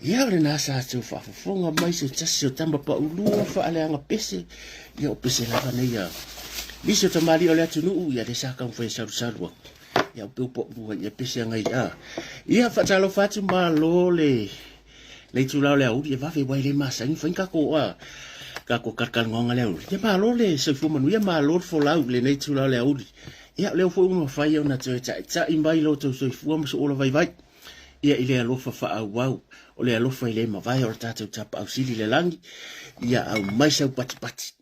Ia o lena sa tou faafofoga mai se tasi o tama paulua faaleaga pese, ia o pese lava nei a nisi o tamalii o le atunuu, ia lea sa taumafai e salusalu atu. Ia o peu paulua ia pese agai a. Ia faatalofa atu malo le le itula o le aoauli e vave aua e le masani fai ni tatou a tatou talatalanoaga le aoauli. Ia malo le soifua manuia, malo le folau i lenei itula o le aoauli. Ia o lea foi ua mafai ona toe taitai mai lo outou soifua ma sou ola vaivai. Ia i le alofa faaauau, o le alofa e le mavae o le tatou Tapaau Sili i le lagi, ia aumai sau patipati.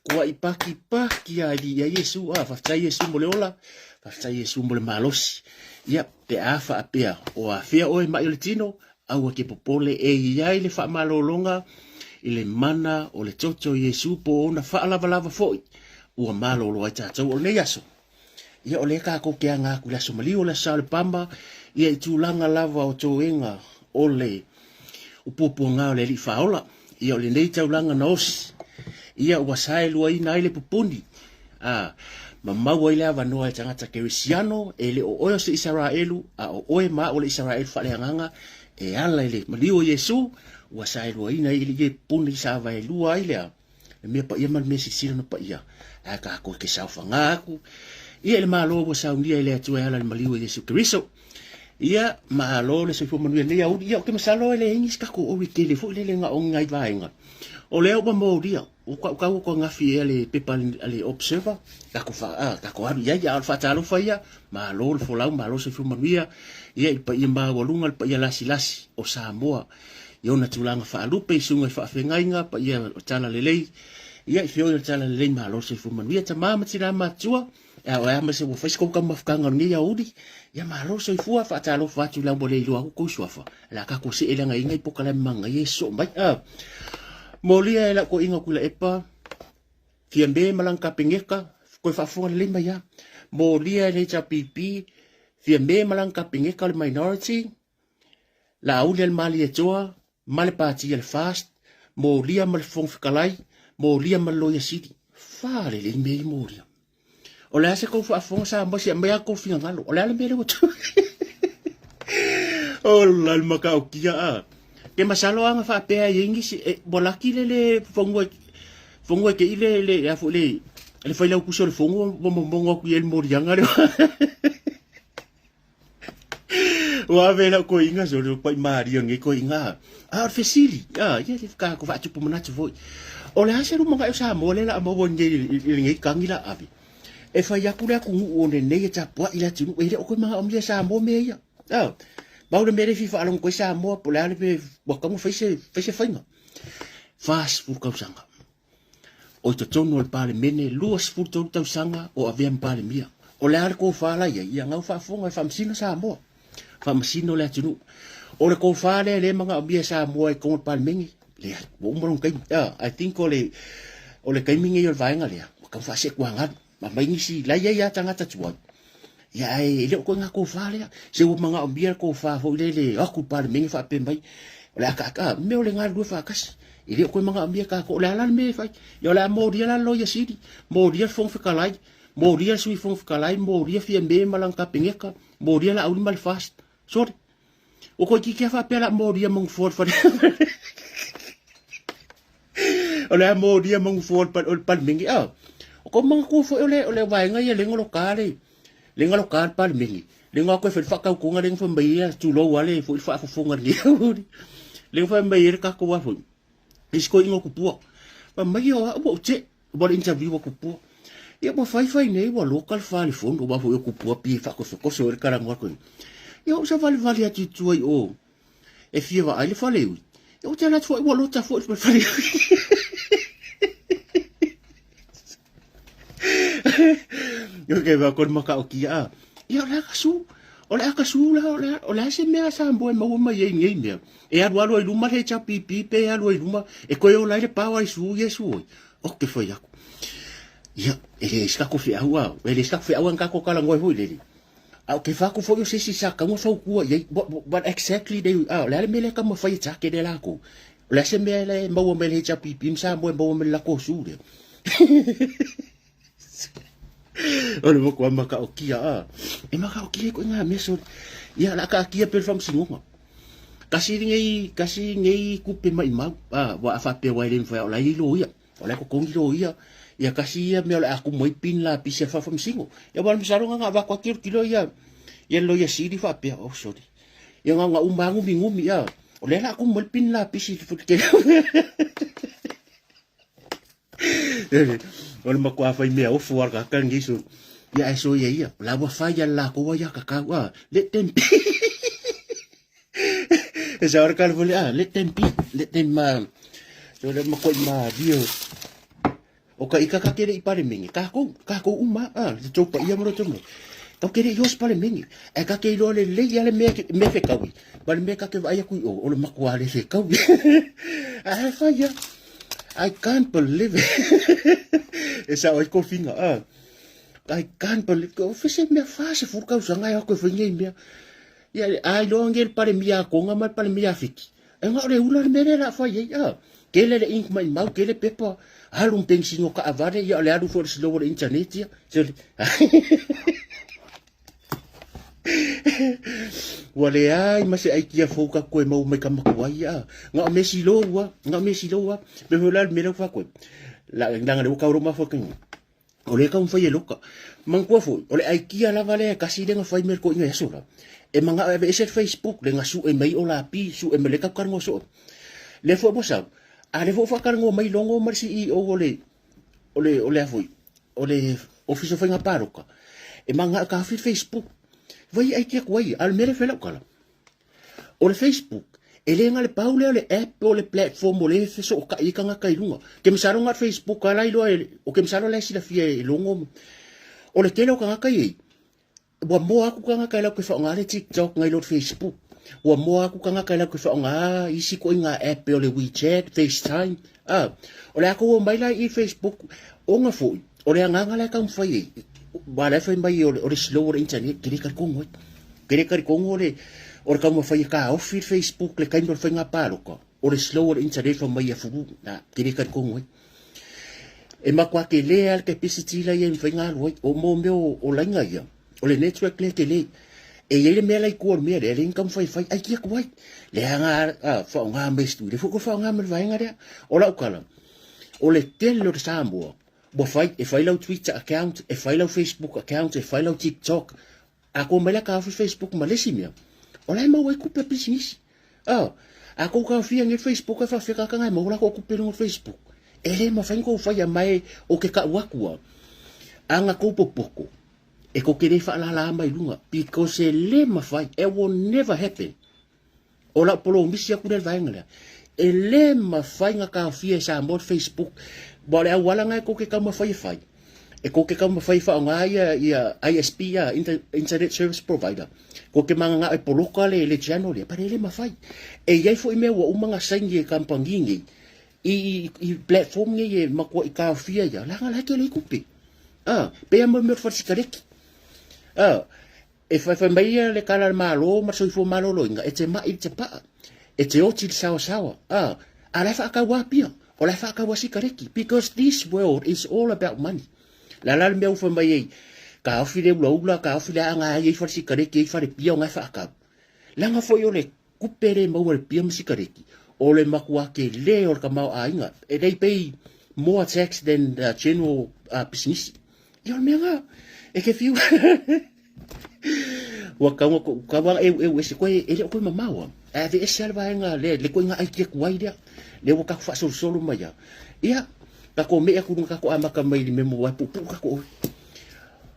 Kuai paki paki a i Iesu, a faafetai Iesu mo le ola, faafetai Iesu mo le malosi. Ia pe a faapea o afea oe mai o le tino, aua ke popole e i ai le faamalologa i le mana o le toto o Iesu po o ona faalavalava foi ua malolo ai tatou o lenei aso. Ia o lea tatou te aga atu i le aso maliu o le aso Sa o le Pama, ia i tulaga lava o toega o le upuapuaga o le Alii Faaola. Ia o lenei taulaga na osi, ia ua saeluaina ai le pupuni, a, ma maua ai le avanoa e tagata kerisiano, e le o oe o se Isaraelu, a o oe ma au o le Isaraelu faaleagaga, e ala i le maliu o Iesu, ua saeluaina ai le pupuni sa vaelua ai le a, le mea paia ma le mea silasila na paia, ae tatou te saofaga atu ia i le Malo ua saunia e le Atua e ala i le maliu o Iesu Keriso. Ia, malo le soifua manuia i lenei aoauli. Ia, ou te masalo e leai nisi tatou aoauli tele foi lele na o ni nai vaega. O lea ua molia, ua tautau atu ananafi ea le pepa a le Observer, tatou fa, ah, tatou alu i ai, a o le faatalofa ia, malo le folau, malo le soifua manuia, ia i le paia maualuga, le paia lasilasi o Samoa. i ona tulaga faalupe i susuga i faafeagaiga, paia o Talalelei, ia i feoi o le Talalelei, malo le soifua manuia, tama ma tina matutua, a o ea ma se ua fai se kou taumafataga o lenei aoauli, ia malo le soifua, faatalofa atu i la ua le iloa atu tou suafa, o le a tatou see leaga i nai polokalame manaia e sosoo mai. A molia e lau toeaina o Tuilaepa, Fiame ma lana Kapeneta, toe faafofoga lelei mai lava. Molia e le HRPP, Fiame ma lana Kapeneta o le minority, Laauli a le Malietoa ma le Pati a le FAST, molia ma le Fofoga Fetalai, molia ma le Loia Sili. Faalelei mea ia molia. O le a se tou faafofoga Samoa se aumai lava tou finagalo. O le a le mea lea ua tu. Ola le matautia a. Ke masalo anga faapea e i ai nisi e, ua laki le le fonua fonua ke i le le a foi le le failautusi o le fono ua momono atu i ai le moliaga lea. Ua ave lau koiga so le pai maria nge koiga. A o le fesili, a ia le ka ko faatupu manatu foi. O le a se luma o Samoa le la maua nei i lenei kagi la ave. E fai atu le atunuu o lenei e tapuai le atunuu e le o koe manaomia Samoa mea ia. A pau le mea lea e fia faalogo atu ai Samoa po o le a le mea ua tatau ona fai se fai se faiga. 40 tausaga. O i totonu o le Palemene, 23 tausaga o avea ma Palemia. O le a le tofa la i ai? Ia gau faafofoga e faamasino Samoa, faamasino le atunuu. O le tofa lea lea e manaomia e Samoa i totonu o le Palemene, leai, ua uma lona taimi. I think o le, o le taimi lenei o le vaega lea, ua tau faasetuagalu. Aumai nisi, la e i ai lava tagata tuai, ia ae e le o toe ina tofa lea. Se ua manaomia le tofa foi lele o atu i le Palemene faapea mai, o le a taataa, mea o le galulue faatasi. E le o toe manaomia tatou, o le a la le mea e fai? Ia o le a molia la le Loia Sili, molia le Fofoga Fetalai, molia le Sui Fofoga Fetalai, molia Fiame ma lana Kapeneta, molia Laauli ma le FAST. Sorry. Ua toeitiiti lava faapea o le a molia ma nofoa o le fale. O le a molia ma nofoa o le Palemene. Ah, o kou manatua foi o le, o le vaega ia lea na loka le, lea na loka le Palemene. Lea na o atu e fai le faatautoga lea na fai mai ai, tulou lava le foi le faafofoga i lenei aoauli. Lea na fai mai ai le tatou a foi, isi toeaiina o Tupua. Fai mai o au ua ou te Ua le interview a Tupua. Ia ua fai fai nei ua loka le fale fono aua foi o Tupua pei e faatosotoso ai le talanoa atu ai. Ia ou savalivali atu i tua i o e fia vaai le fale ui. Ia ou te alu atu foi ua lota foi le fale ui. Okay, va ko makaokia a. Ia o le aka su. O le aka su la o le o le a se mea sa moe maua mai ai nei mea. E alualu ai luma le HRPP pe alu ai luma e koe ola ai le pao ai su Iesu oi. O ke fai aku. Ia, e le se tatou feau a, e le se tatou feau a tatou talanoa ai foi lele. A o ke fai atu foi o se isi sa tatau ona fautua i ai, what exactly they, a, o le a le mea lea e taumafai e take le latou. O le a se mea lea e maua mai le HRPP ma Samoa e maua mai le latou su lea. O le matua mataokia a. E mataokia ai koe ngā mea sole. Ia, o le a taatia pea le faamasinoga. Kasi nei, kasi nei kupe maʻimau, a, ua a faapea ua e le mafai o la e i ai loia. O la e totogi loia. Ia kasi ia mea o le a tumu ai pin lapisi a le faafamasino. Ia aua o le masalo na avatu atu tilotilo ia ia le loia sili faapea, oh sorry. Ia na ona uma lava numinumi, a. O lea o le a tumu ai le pin lapisi i le tele. O le matua fai mea ofo a le tagata lenei so. Ia ae soia ia, o la ua fai a le latou ai kakau, a, let them be. E sa ora kala fole, ah, let them be, let them, so le makuai malie o. O ka ika ka kere i palemene, kākou, kākou uma, ah, le tou paia ma lo tou mau. Kau kere i os palemene, e ka ke iloa lelei a le mea, mea fekaui, ma le mea ka ke vaai aku i o, o le makuā le fekaui. Ae fai ia, I can't believe it. E sao ai kofiga, ah. I can't believe, o fese mea 40 tausaga e o atu e fai nei mea. Ia, a iloa nge le palemia a Tonga ma le palemia a Fiti. E nga o le ula le mea lea la fai ai. A, kele le ink mai mau, kele pepa, alu mpengsini o kaavale, ia o le alu foi o le slow o le internet ia. Ua leai ma se aikia fou ka koe mau mai ka makuai ia. Nga o mea silo ua, nga o mea silo ua. Me foi la le mea lea ua faakoe. La, langa le ua kauro mafua kenga. O lea taumafai e loka. Manatua foi, o le aikia lava lea e kasi lea na fai mai le toeaina i aso la. E manao e aveese le Facebook le na sue mai o lapi, sue mai le tau talanoa soo. Lea foi ua sau, a lea foi ua faatalanoa mai Logo ma le CEO o le, o le, o le a foi, o le Ofisa o Faiga Palota, e manao e taofi le Facebook. Vai e aikia atu ai ia, a o le mea lea e fai lau tala, O le Facebook, e le na le pau lea o le app o le platform o lea e fesootai ai tagata i luga. Ke masalo na o le Facebook lava la iloa e, o ke masalo la e silafia e Logo. O le tele o tagata i ai, ua moa atu tagata e latou te faaaoga le TikTok nai lo le Facebook. Ua moa atu tagata e latou te faaaoga isi ituaiga app o le WeChat, FaceTime. Ah, o le a tou omai la i Facebook, ona foi, o le agaga la e taumafai ai, aua la e fai mai o le slow o le internet, ke le talitonu ai. Ke le talitonu o le, o le taumafai e taofi le Facebook le taimi o le faiga palota, o le slow o le internet fai mai e fulu, na, ke le talitonu ai. E matua tele lava le capacity la ia e mafai ona alu ai. O mo mea o laina ia, o le network lea e tele. E i ai le mea la i tua o le mea lea, e leai ni taumafai e fai, ai kia atu ai. Leaga a, faaaoga mai e se tui, lea foi ua faaaoga mai le vaega lea. O lau tala, o le tele o le Samoa, ua fai, e fai lau Twitter account, e fai lau Facebook account, e fai lau TikTok. A kou mai la taofi Facebook ma le isi mea, o la e maua ai kupe a pisinisi. Oh, a kou taofia nei Facebook e faafia tagata e maua latou kupe i luga o le Facebook. E le mafai ona kou faia mai o ke kau atu a. A na kou popoto, e kou te le faalala mai luga because e le mafai, it will never happen. O lau polomisi atu lea i le vaega lea, e le mafai ona taofia e Samoa le Facebook, aua o le auala lena e tou te taumafai e fai, e tou te taumafai e faaaoga ia, ia ISP, ia, Internet Service Provider, tou te mananao e poloka le, le channel lea, but e le mafai. E i ai foi mea ua uma ona saini e kamupani nei, i, i, i platform nei e matuai taofia ia, leaga la e tele ai tupe. Ah, pei lava mo le mea o le fale sikareti. Ah, E whaiwhai mai ia le kala a le Malo ma le soifua maloloina, e te maʻi i te paʻa, e te oti i le sawasawa, a, a la e faatau apia, o la e faatau a sikareti, because this world is all about money. Le a la le mea ua fai mai ai, taofi le ulaula, taofi le aanga ai, e i fale sikareti, e i fale pia, ona e faatau. Leaga foi o le kupe le maua i le pia ma sikareti, o le matua tele o le tamaoaiga, they pay more tax than the general pisinisi. Ia o le mea lena, e te fiu. Ua kau kau a eu eu ese koe e le o koe mamao a. Ae aveese lava le vaega lea, le koiga ai ki atu ai lea. Lea ua tatou faasolosolo mai a. Ia, tatou me'e atu i luga tatou amata mai i le mea mo ai puupuu tatou.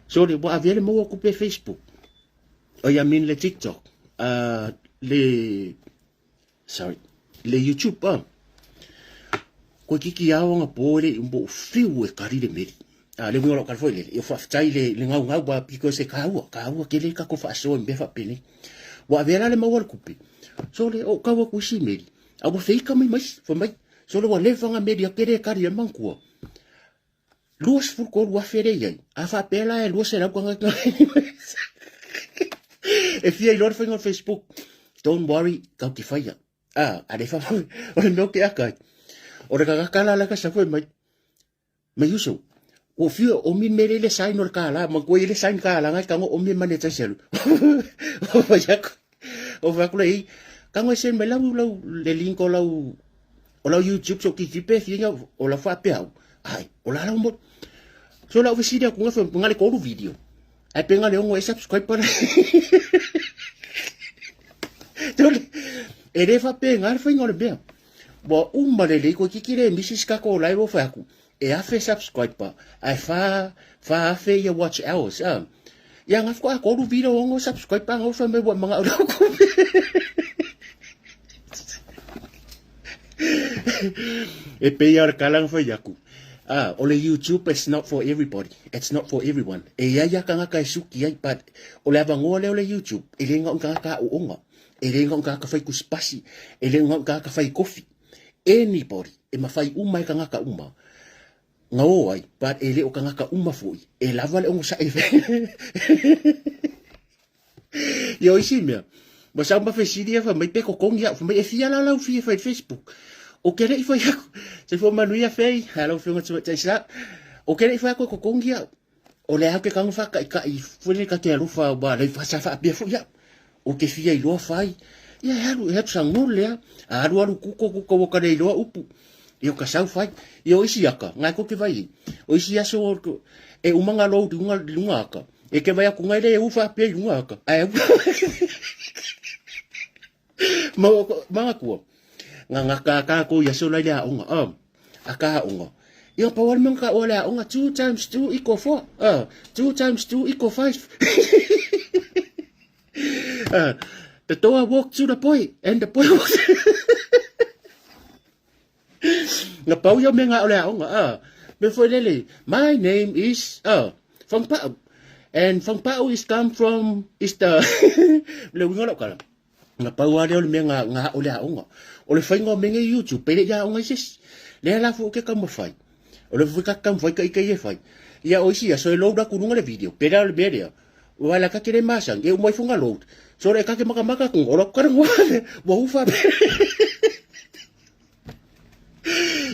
Sorry, ua avea le maua o tupe Facebook. Oi, I mean le TikTok. Le sorry, le YouTube a. Koe kiki ao anga po le mo fiu e kari le meri. A le winga lo kari foi le, i whawhitai le, le ngau ngau wa because e kāua, kāua ke le kako whaasoa i mea whapene. Wa avea la le maua le kupe. So le o kaua kuisi meri. A wa feika mai mai, fa mai. So le wa le whanga meri a kere kari e mangkua. 23,000 lea i ai. A faapea la e 200 tagata e fia iloa le faiga o le Facebook. Don't worry, kau te whaia. Ah, a le wha, o le mea o ke aka ai. O le tagata la la ka sa mai. Mai uso. O fia o mi mere le sign o le kālā, ma koe le sign kālā ngai kango o mi mane taiselu. O whai aku, o whai aku le i, Tago e send mai lau lau le link o lau o lau YouTube so kiki pe fia o lau faapea au. Ai, o la lau mo. So lau fesili aku nga nga le kolu video. Ai pe nga le ongo e subscribe pa. Tole. E le faapea nga le fainga o le mea. Ua uma lelei koe kiki le misi se kako o lai ua fai aku. E afe subscriber ae fa 4000 ia watch hours a. Ia nga faatoa tolu video ono subscriber nga fai mai ua manao lau kupe. E pei a o le kala nga fai aku. Ah, o le YouTube it's not for everybody. It's not for everyone. E iai a kangaka e suki ai but o le avanoa lea o le YouTube e le na o ni tagata aoaoga. E le na o ni tagata fai tusipasi. E le na o ni tagata fai kofi. Anybody, e mafai uma e tagata uma na o ai, but e le o tagata uma foi e lava le onosai. Ia o isi mea, ma sau ma fesili ia fai mai pe totogi au, fai mai e fia la lau fia e fai i le Facebook. Ou te le i fai aku, soifua manuia Fei, lau afioga Tamaitai Sa, ou te le i fai aku e totogi au. O le au ke kanga whakaikai foi le ka te alofa wa le sa whaapea foi au. O te fia iloa fai. Ia e alu, e alu sangol lea. A alu alu kuko kuko wa ka le iloa upu. Ia o ka sau fai. Ia o isi aka, ngai ko ke vai i. O isi aso o, e uma nga load lunga, lunga aka. E ke vai aku ngai le e u whaapea i lunga aka. Ai au. Ma, ma kua. Nga nga ka ka ko ia so lai le aonga. A ka aonga. Ia pa wale manga ka o le aonga 2 times 2 equal 4. 2 times 2 equal 5. The toa walked to the boy and the boy walked. Nga pau ia me nga o le aonga. Me foi lele. My name is Fong Pao. And Fong Pao is come from is the le winga lau kala. Nga pau a lea o le mea nga nga o le aonga. O le whainga o menge YouTube, pele ia aonga i sesi. Lea la fu ke kaumawhai. O le fui ka kaumawhai ka ike i e whai. Ia o isi ia, so e load aku lunga le video. Pele o le mea lea. Ua la ka kere masang, e umai funga load. So le ka ke makamaka kunga, o la kukara ngua, ua ufa.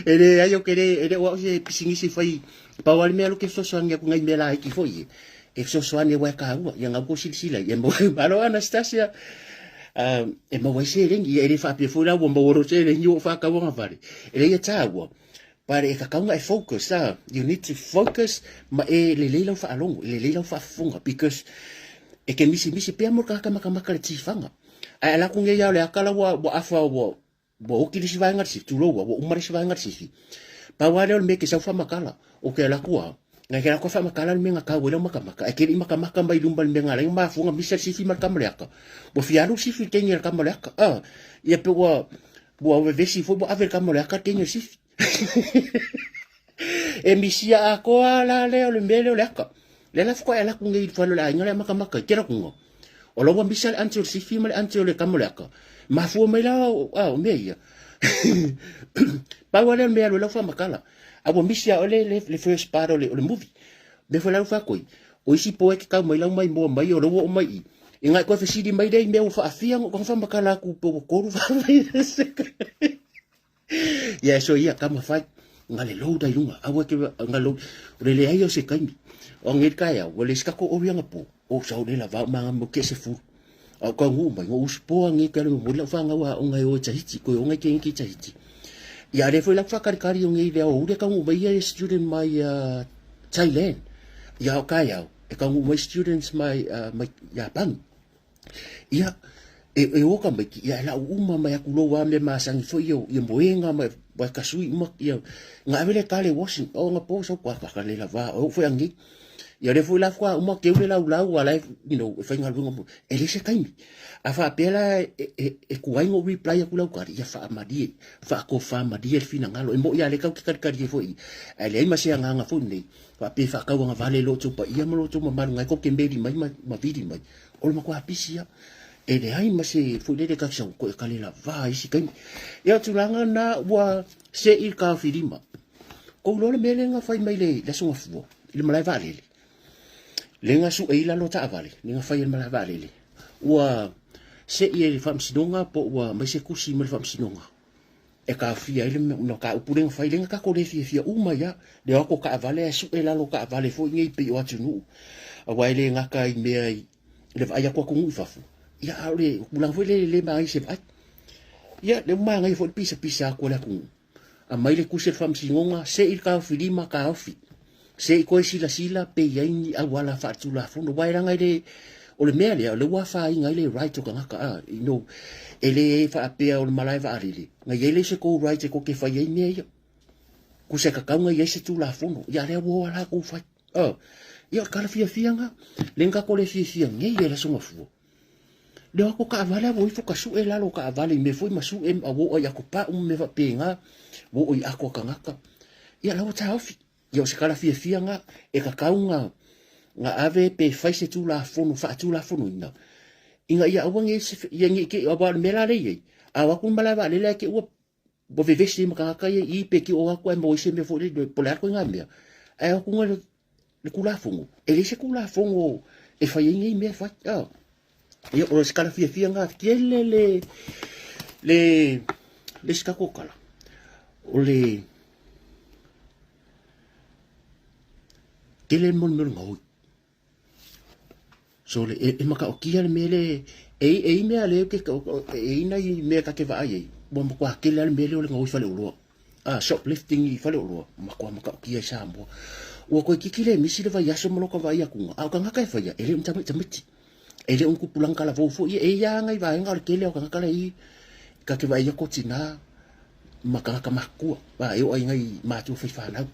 E le ai o ke le, e le o au se pisingisi fai, pau a le mea lo ke fesoasoani aku ngai mea laiti foi e. E fesoasoani e wae kāua, ia ngau ko silasila i, e maua, malo Anastasia, e maua ai seleni, ia e le faapea foi la ua maua loa seleni ua ou faatauaga vale. E leai e tāua, but e tatau ona e focus, you need to focus ma e lelei lau faalogo, e lelei lau faafofoga, because e ke misimisi pea mo le tagata makamaka i le tifaga. Ae ala atu nei lava o le aka la ua afa ua Ua oti le isi vaega le sifi, tulou ua uma le isi vaega le sifi. Pau lava lea o le mea e te sau faamatala, o ke ala atu a, ngai ke ala atu a faamatala le mea na tau ai lau makamaka, ae ke le i makamaka mai luma i le mea na ala ai ona mafua ona misa le sifi ma le tama o le aka. Ua fia alu le sifi i le teine a le tama o le aka, a, ia pe ua, ua vevesi foi ua ave i le tama o le aka le teine o le sifi. E misia atoa la lea o le mea lea o le aka. Lea la faatoa e ala atu nei i le fale o le aiga lea a makamaka i kela kuga. O la ua misa le aunty o le sifi ma le aunty o le tama o le aka. Mafua mai la a o mea ia. Pau lava lea o le mea e alu ai lau faamatala. A ua misi ia oe le, le, le first part o le, o le movie. Mea foi la ua faatoi. O isi poe e te tau mai lau maimoa mai o la ua oo mai i. I ngai koe fesili mai lea i mea ua faafia ona ou tago faamatala atu pe ua tolu Ia so ia ka mawhai nga le load ai lunga aua ke nga load o le leai o se kaimi o ngi ka ia o le ska ko o nga po o sa o le la va ma mo ke se fu o ka ngu mai ngo us po ngi ka le mo la fa nga wa o ngai o Tahiti ko o ngai ke ngi Tahiti ia le foi la fa kari kari o ngi le o le ka ngu mai ia student mai Thailand ia o ka ia e ka ngu mai students mai mai Japan Ia, e, e oka mai ki, ia e lau uma mai aku lou a me masangi foi ia, ia moenga mai, mai kasui uma, ia, nga ave le kale washing, o nga po sau kwa ka le lava, o foi angi. Ia le foi la fwa uma ke ule lau lau ala, you know, e whai ngaluenga mo, e le se kaimi. A wha pela e, e, e kuai ngo reply aku lau kari, ia wha marie, wha ko wha marie le fina ngalo, e mo ia le kau ke kari kari e foi, e le ima se anga anga foi nei, wha pe wha kau anga vale lo tau pa ia ma lo tau mamalu ngai ko ke meri mai ma, ma viri mai. O le matua pisi ia, e leai ma se foi lele ka sau ko e kale la va isi kaimi. Ia tulaga na ua se i ka filima. Ko lo le mele nga fai mai le le aso fua i le malae vaalele. Le nga su e ila lo taavale, le nga fai le malae vaalele. Ua se i le faamasinoga po ua mai se kusi ma le faamasinoga. E kaofia ai le mataupu lea na fai, lea na tatou le fiafia uma ai lava, le o atu o taavale ae sue lalo o taavale foi nei pei o atunuu, aua e le gata i mea i le vaai atu atunuu i fafo, ia a o le tulaga foi lele e le manaia i se vaai. Ia, lea ua manaia foi le pisapisa atu a le atunuu. Aumai le tusi a le Faamasinoga, se i le taofilima, taofi. Se i toe silasila pe i ai ni auala faaletulafono. Aua e leaga e le, o le mea lea, o lea ua afaina ai le right o tagata, a, you know, e le faapea o le malae vaalele, na i ai lea o se tou right e tou te fai ai mea ia. Tusa e tatau ona i ai se tulafono, ia a lea ua o lava latou fai. A, ia o le tala fiafia lena, lea na tatou le fiafia nei ai i le Aso Gafua. Le o atu taavale a ua ifo ka sue lalo o taavale i mea foi ma sue ma ua oo i atopau ma mea faapena, ua oo i ato a tagata. Ia la ua taofi. Ia o se tala fiafia na e tatau na na ave pe fai se tulafono faatulafonoina ina ia aua ne i ia ne i te i aua o le mea la lea e i ai, a o atu le malae vaalele ae te i ua ua vevesi ai ma tagata ia i i pe tio atu ae maua ai se mea foi lele po o le a le ituaiga mea. Ae o atu le le Tulafono, e leai se Tulafono e fai ai nei mea e fai. Ah. Ia, o se tala fiafia ngā tele le, le, le isi tatou tala. O le tele le mea o le gaoi. So le, e, e mataotia le mea le, e, e i mea lea ke, e i nai mea ta te vaai ai, ua matua tele lava le mea lea o le gaoi faleoloa. Ah, shoplifting i faleoloa, matua mataotia i Samoa. Ua toeitiiti le misi le vaiaso ma loka vaai atuga, a o tagata e faia, e le o ni tamaiti. E le o ni tupulaga talavou foi ia, e i ai lava nai vaega o le tele o tagata la e i, ta te vaai atu o tina, ma tagata matutua, a e oo ai nai matua faifanau.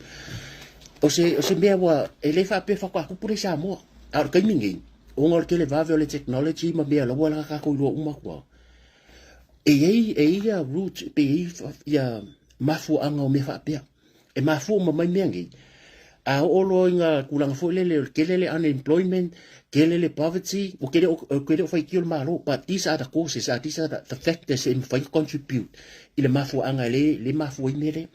O se, o se mea ua, e le faapea faatoa tupu lea i Samoa. A o le taimi nei, ona o le televave o le technology ma mea laua la tatou iloa uma atu lava, e i ai, e i ai ia root, pe i ai ia mafuaaga o mea faapea. E mafua uma mai mea nei. A oo loa i ngā tulaga foi lele, o le tele le unemployment, tele le poverty, ua tele o, tele o faitio le Malo, but these are the causes, these are the factors e mafai ona contribute i le mafuaaga e le, le mafua ai mea lea.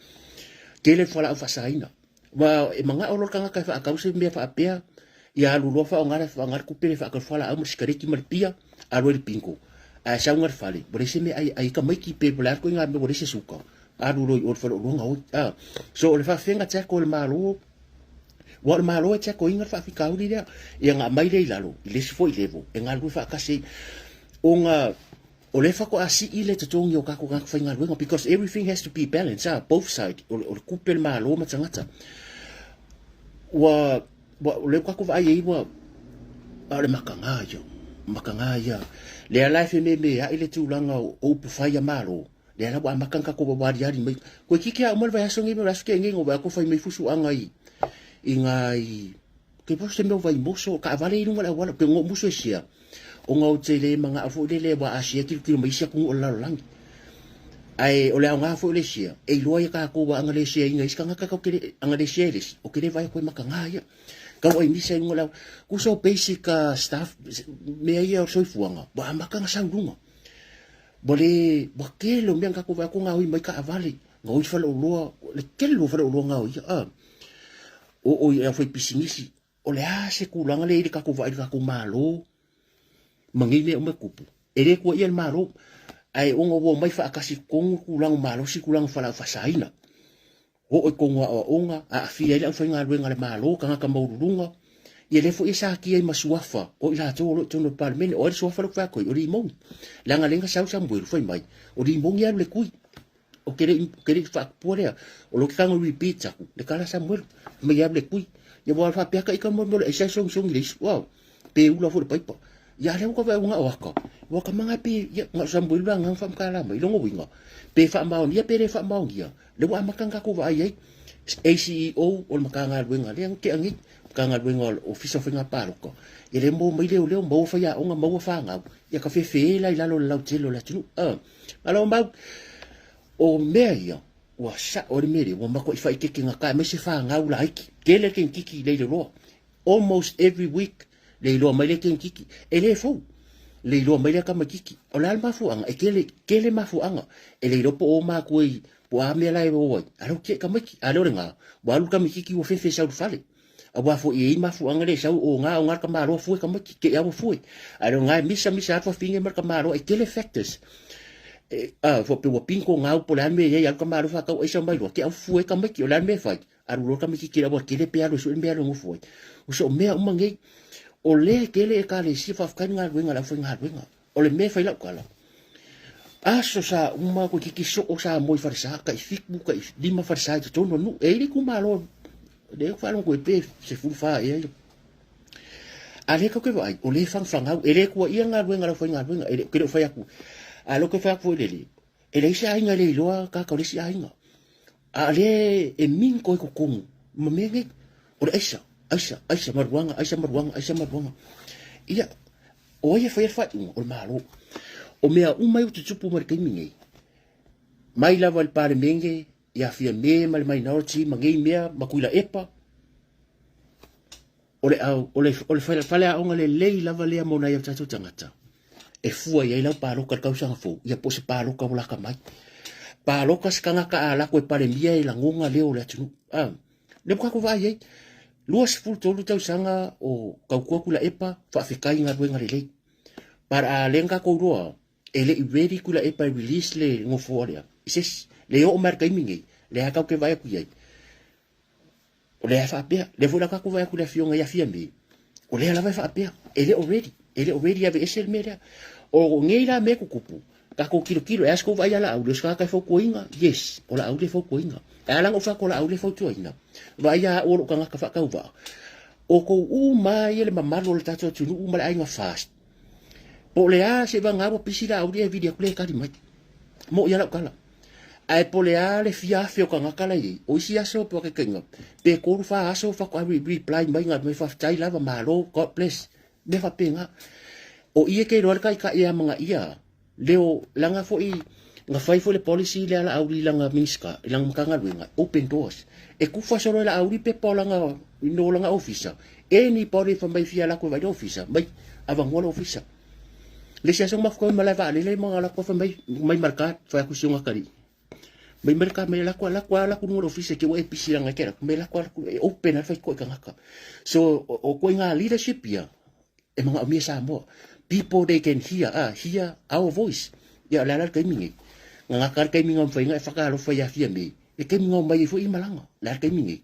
Tele le fualaau faasaina. Aua e manao loa le tagata e faatau se mea faapea, ia alu loa faaaoga le, faaaoga le tupe lea e faatau fualaau ma le sikareti ma le pia, alu ai i le bingo. Ae sau i le fale, ua leai se mea e ai, ai tamaiti pe po o le a le ituaiga mea ua leai se suka. Alu loa i o le faleoloa gaoi. A, so o le faafefea tackle e le Malo, aua o le Malo e tackle ina le faafitauli lea, ia ona aumai lea i lalo i le isi foi level e galulue faatasi ai. Ona o lea faatoa sii le totogi o tatou tagata faigaluega because everything has to be balanced, ah, both side, o le tupe a le Malo ma tagata. Ua, ua, o lea ua tatou vaai ai ua, a o le makaga ia, makaga ia. Lea la e fememeai le tulaga o upufai a Malo, Lea la ua amata ona tatou aliali mai. Toeitiiti lava uma le vaiaso nei ma le vaiaso tea nei na ou vaai atu o fai mai fusuaga i i nai ke po se mea o Vaimoso, taavale i luga o le auala. Pe ona ou musu e share ona ou te le manao foi lele aua a share tilotilo mai isi atunuu o le lalolagi. Ae o le aoga foi o le share, e iloa ai e tatou aua ana le share ina e isi tagata tatou te le, ana le share e le isi, ou te le vaai atu e mataga ia. Tau ai misa i luga o le auala. Tusa o basic stuff, mea ia o le soifuaga, ua amata ona sau i luga. Ua le, ua tele o mea na tatou vaai atu gaoi mai taavale, gaoi faleoloa, le tele o faleoloa gaoia, a. Oo i le aufaipisinisi, o le a se tulaga lea i le tatou vaai i le tatou Malo ma nei mea uma e tupu? E le tuuaia le Malo, ae ona ua omai faatasi i totonu le tulaga malosi, tulaga fualaau faasaina. Oo i totonu o aoaoga, aafia ai le aufaigaluega a le Malo, tagata maualuluga, ia lea foi e satia ai ma suafa o i latou o lo o i totonu o le Palemene. O ai le suafa lea ou te fai atu ai? O Limoni. Leaga lea na sau Samuelu fai mai, o Limoni e alu i le tui. Ou te le i, ou te le i faatupua lea. O lea ou te tago repeat atu, le tala a Samuelu, fai mai e alu i le tui. Ia ua faapea ita mo le mea o le aisa e sogisogi i le isu. Wow. Pe ula foi le paipa. Ia a lea ua ka vaai ua na o aka. Ua ka manga pe, ia, na o Samuelu la na faamatala mai. I lona uiga, pe faamaonia pe le faamaonia, lea ua amata ona tatou vaai ai. ACEO o le Matagaluega lea na tea nei, Matagaluega o le Ofisa o Faiga Palota, ia lea maua mai leoleo, maua faiaoga, maua fanau, ia ka fefe la i lalo o le lautele o le atunuu. Malo mau, o mea ia, ua sao ai le mea lea, ua matuai faaeteete gata aemaise fanau laiti, tele le teinikiki le iloiloa. Almost every week le iloa mai lea teinikiki, e le fou le iloa mai lea tamaititi. O le a le mafuaaga? E tele, tele mafuaaga. E le iloa po o matua i, po o a mea la e o ai, a lea ua tiai tamaiti. A lea o lena, ua alu le tamaititi ua fefe sau i le fale. Aua foi e i ai mafuaaga lea e sau o ga, o ga le tamaloa fue tamaiti, te i lava ua fue. A lea o lena e misa misa atu afafine ma le tamaloa, e tele factors. E, a, faapea ua bingo gau po o le a le mea e i ai, alu le tamaloa faatau aisa mai loa, te i lava ua fue ai tamaiti. O le a le mea e fai? Alu loa tamaititi i le aualatele pe alu e sue le mea e alu e nofo ai. O so o mea uma nei, o lea e tele Ekalesia, faafetai i le galuega a le aufaigaluega. O le mea e fai lau tala, Aso sa uma koe kiki soo sa moi falesa kai fiku kai lima falesa i totonu o nuu. E i le itumalo le faalogo koe pe 14 ea ia. A lea kau ke vaai, o le fangafangau, e le tuuaia le galuega a le aufaigaluega, e le, ou te le o fai atu. A lea ou te fai atu foi lele, e leai se aiga e le iloa tagata o le isi aiga. A o lea e mingo i totonu ma mea nei, o le aisa, aisa, aisa, maruaga, aisa, maruaga, aisa, maruaga. Ia, o ai e faia le faaiuga? O le Malo. O mea uma ia ua tutupu mai le taimi nei, mai lava i le Palemene, ia Fiame ma le minority ma nei mea ma Tuilaepa, o le, au, o le, o le faleaoga lelei lava lea mo nai o tatou tagata e fua i ai lau paloka i le tausaga fou, ia po o se paloka ua lata mai. Paloka se tagata a lako e palemia e lagona leo o le atunuu. Ah, lea ua tatou vaai ai, 23 tausaga o tautua Tuilaepa, faafetai i galuega lelei. But a lea na tatou iloa, e le i ready Tuilaepa e release le nofoa lea i se isi. Le oo mai i le taimi nei, lea tatou te vaai atu i ai, O lea e faapea, lea foi la tatou vaai atu i le afioga ia Fiame, o lea lava e faapea, e le o ready, e le o ready e aveese le mea lea. O nei la mea e tutupu, tatou tilotilo, e a se tou vaai ia Laauli, o se tagata e fautuaina? Yes, o Laauli e fautuaina. E ala ona ou fai atu o Laauli e fautuaina, vaai ia au o lou tagata faatauvaa, o tou uma lava ia le mamalu o le tatou atunuu ma le aiga FAST, po o le a seiavagana ua pisi Laauli e vili atu le tali mai. Moʻi lava lau tala. Ae po o le a le fia afe o tagata la i ai, o isi aso po o taitaiga, pe tolu fa aso faatoa reply mai na mai faafetai lava, malo, God bless, mea faapena. O i e te iloa le taitai e amanaia leo, leaga foi na fai foi le policy lea a Laauli i lana Minista, i lana Matagaluega, open doors. E tufa solo e Laauli pepa o lana, no lana ofisa, anybody fai mai fia alu atu e vaai le ofisa, mai avanoa le ofisa. Le isi aso mafuta mai malae vaalele ma ala kofa mai mai marka fai aku si kali. Mai marka mai la ko la ko ala ku no office ke wa e pisi langa ke mai la ko ala e open ala fai ko kangaka. So o ko nga leadership ia e mga omia Samoa. People they can hear ah hear our voice. Ia la la kaimi ngi. Nga ka kaimi ngam fai nga e whakaalofa ia fia me. E kaimi ngau mai fo i malanga. La kaimi ngi.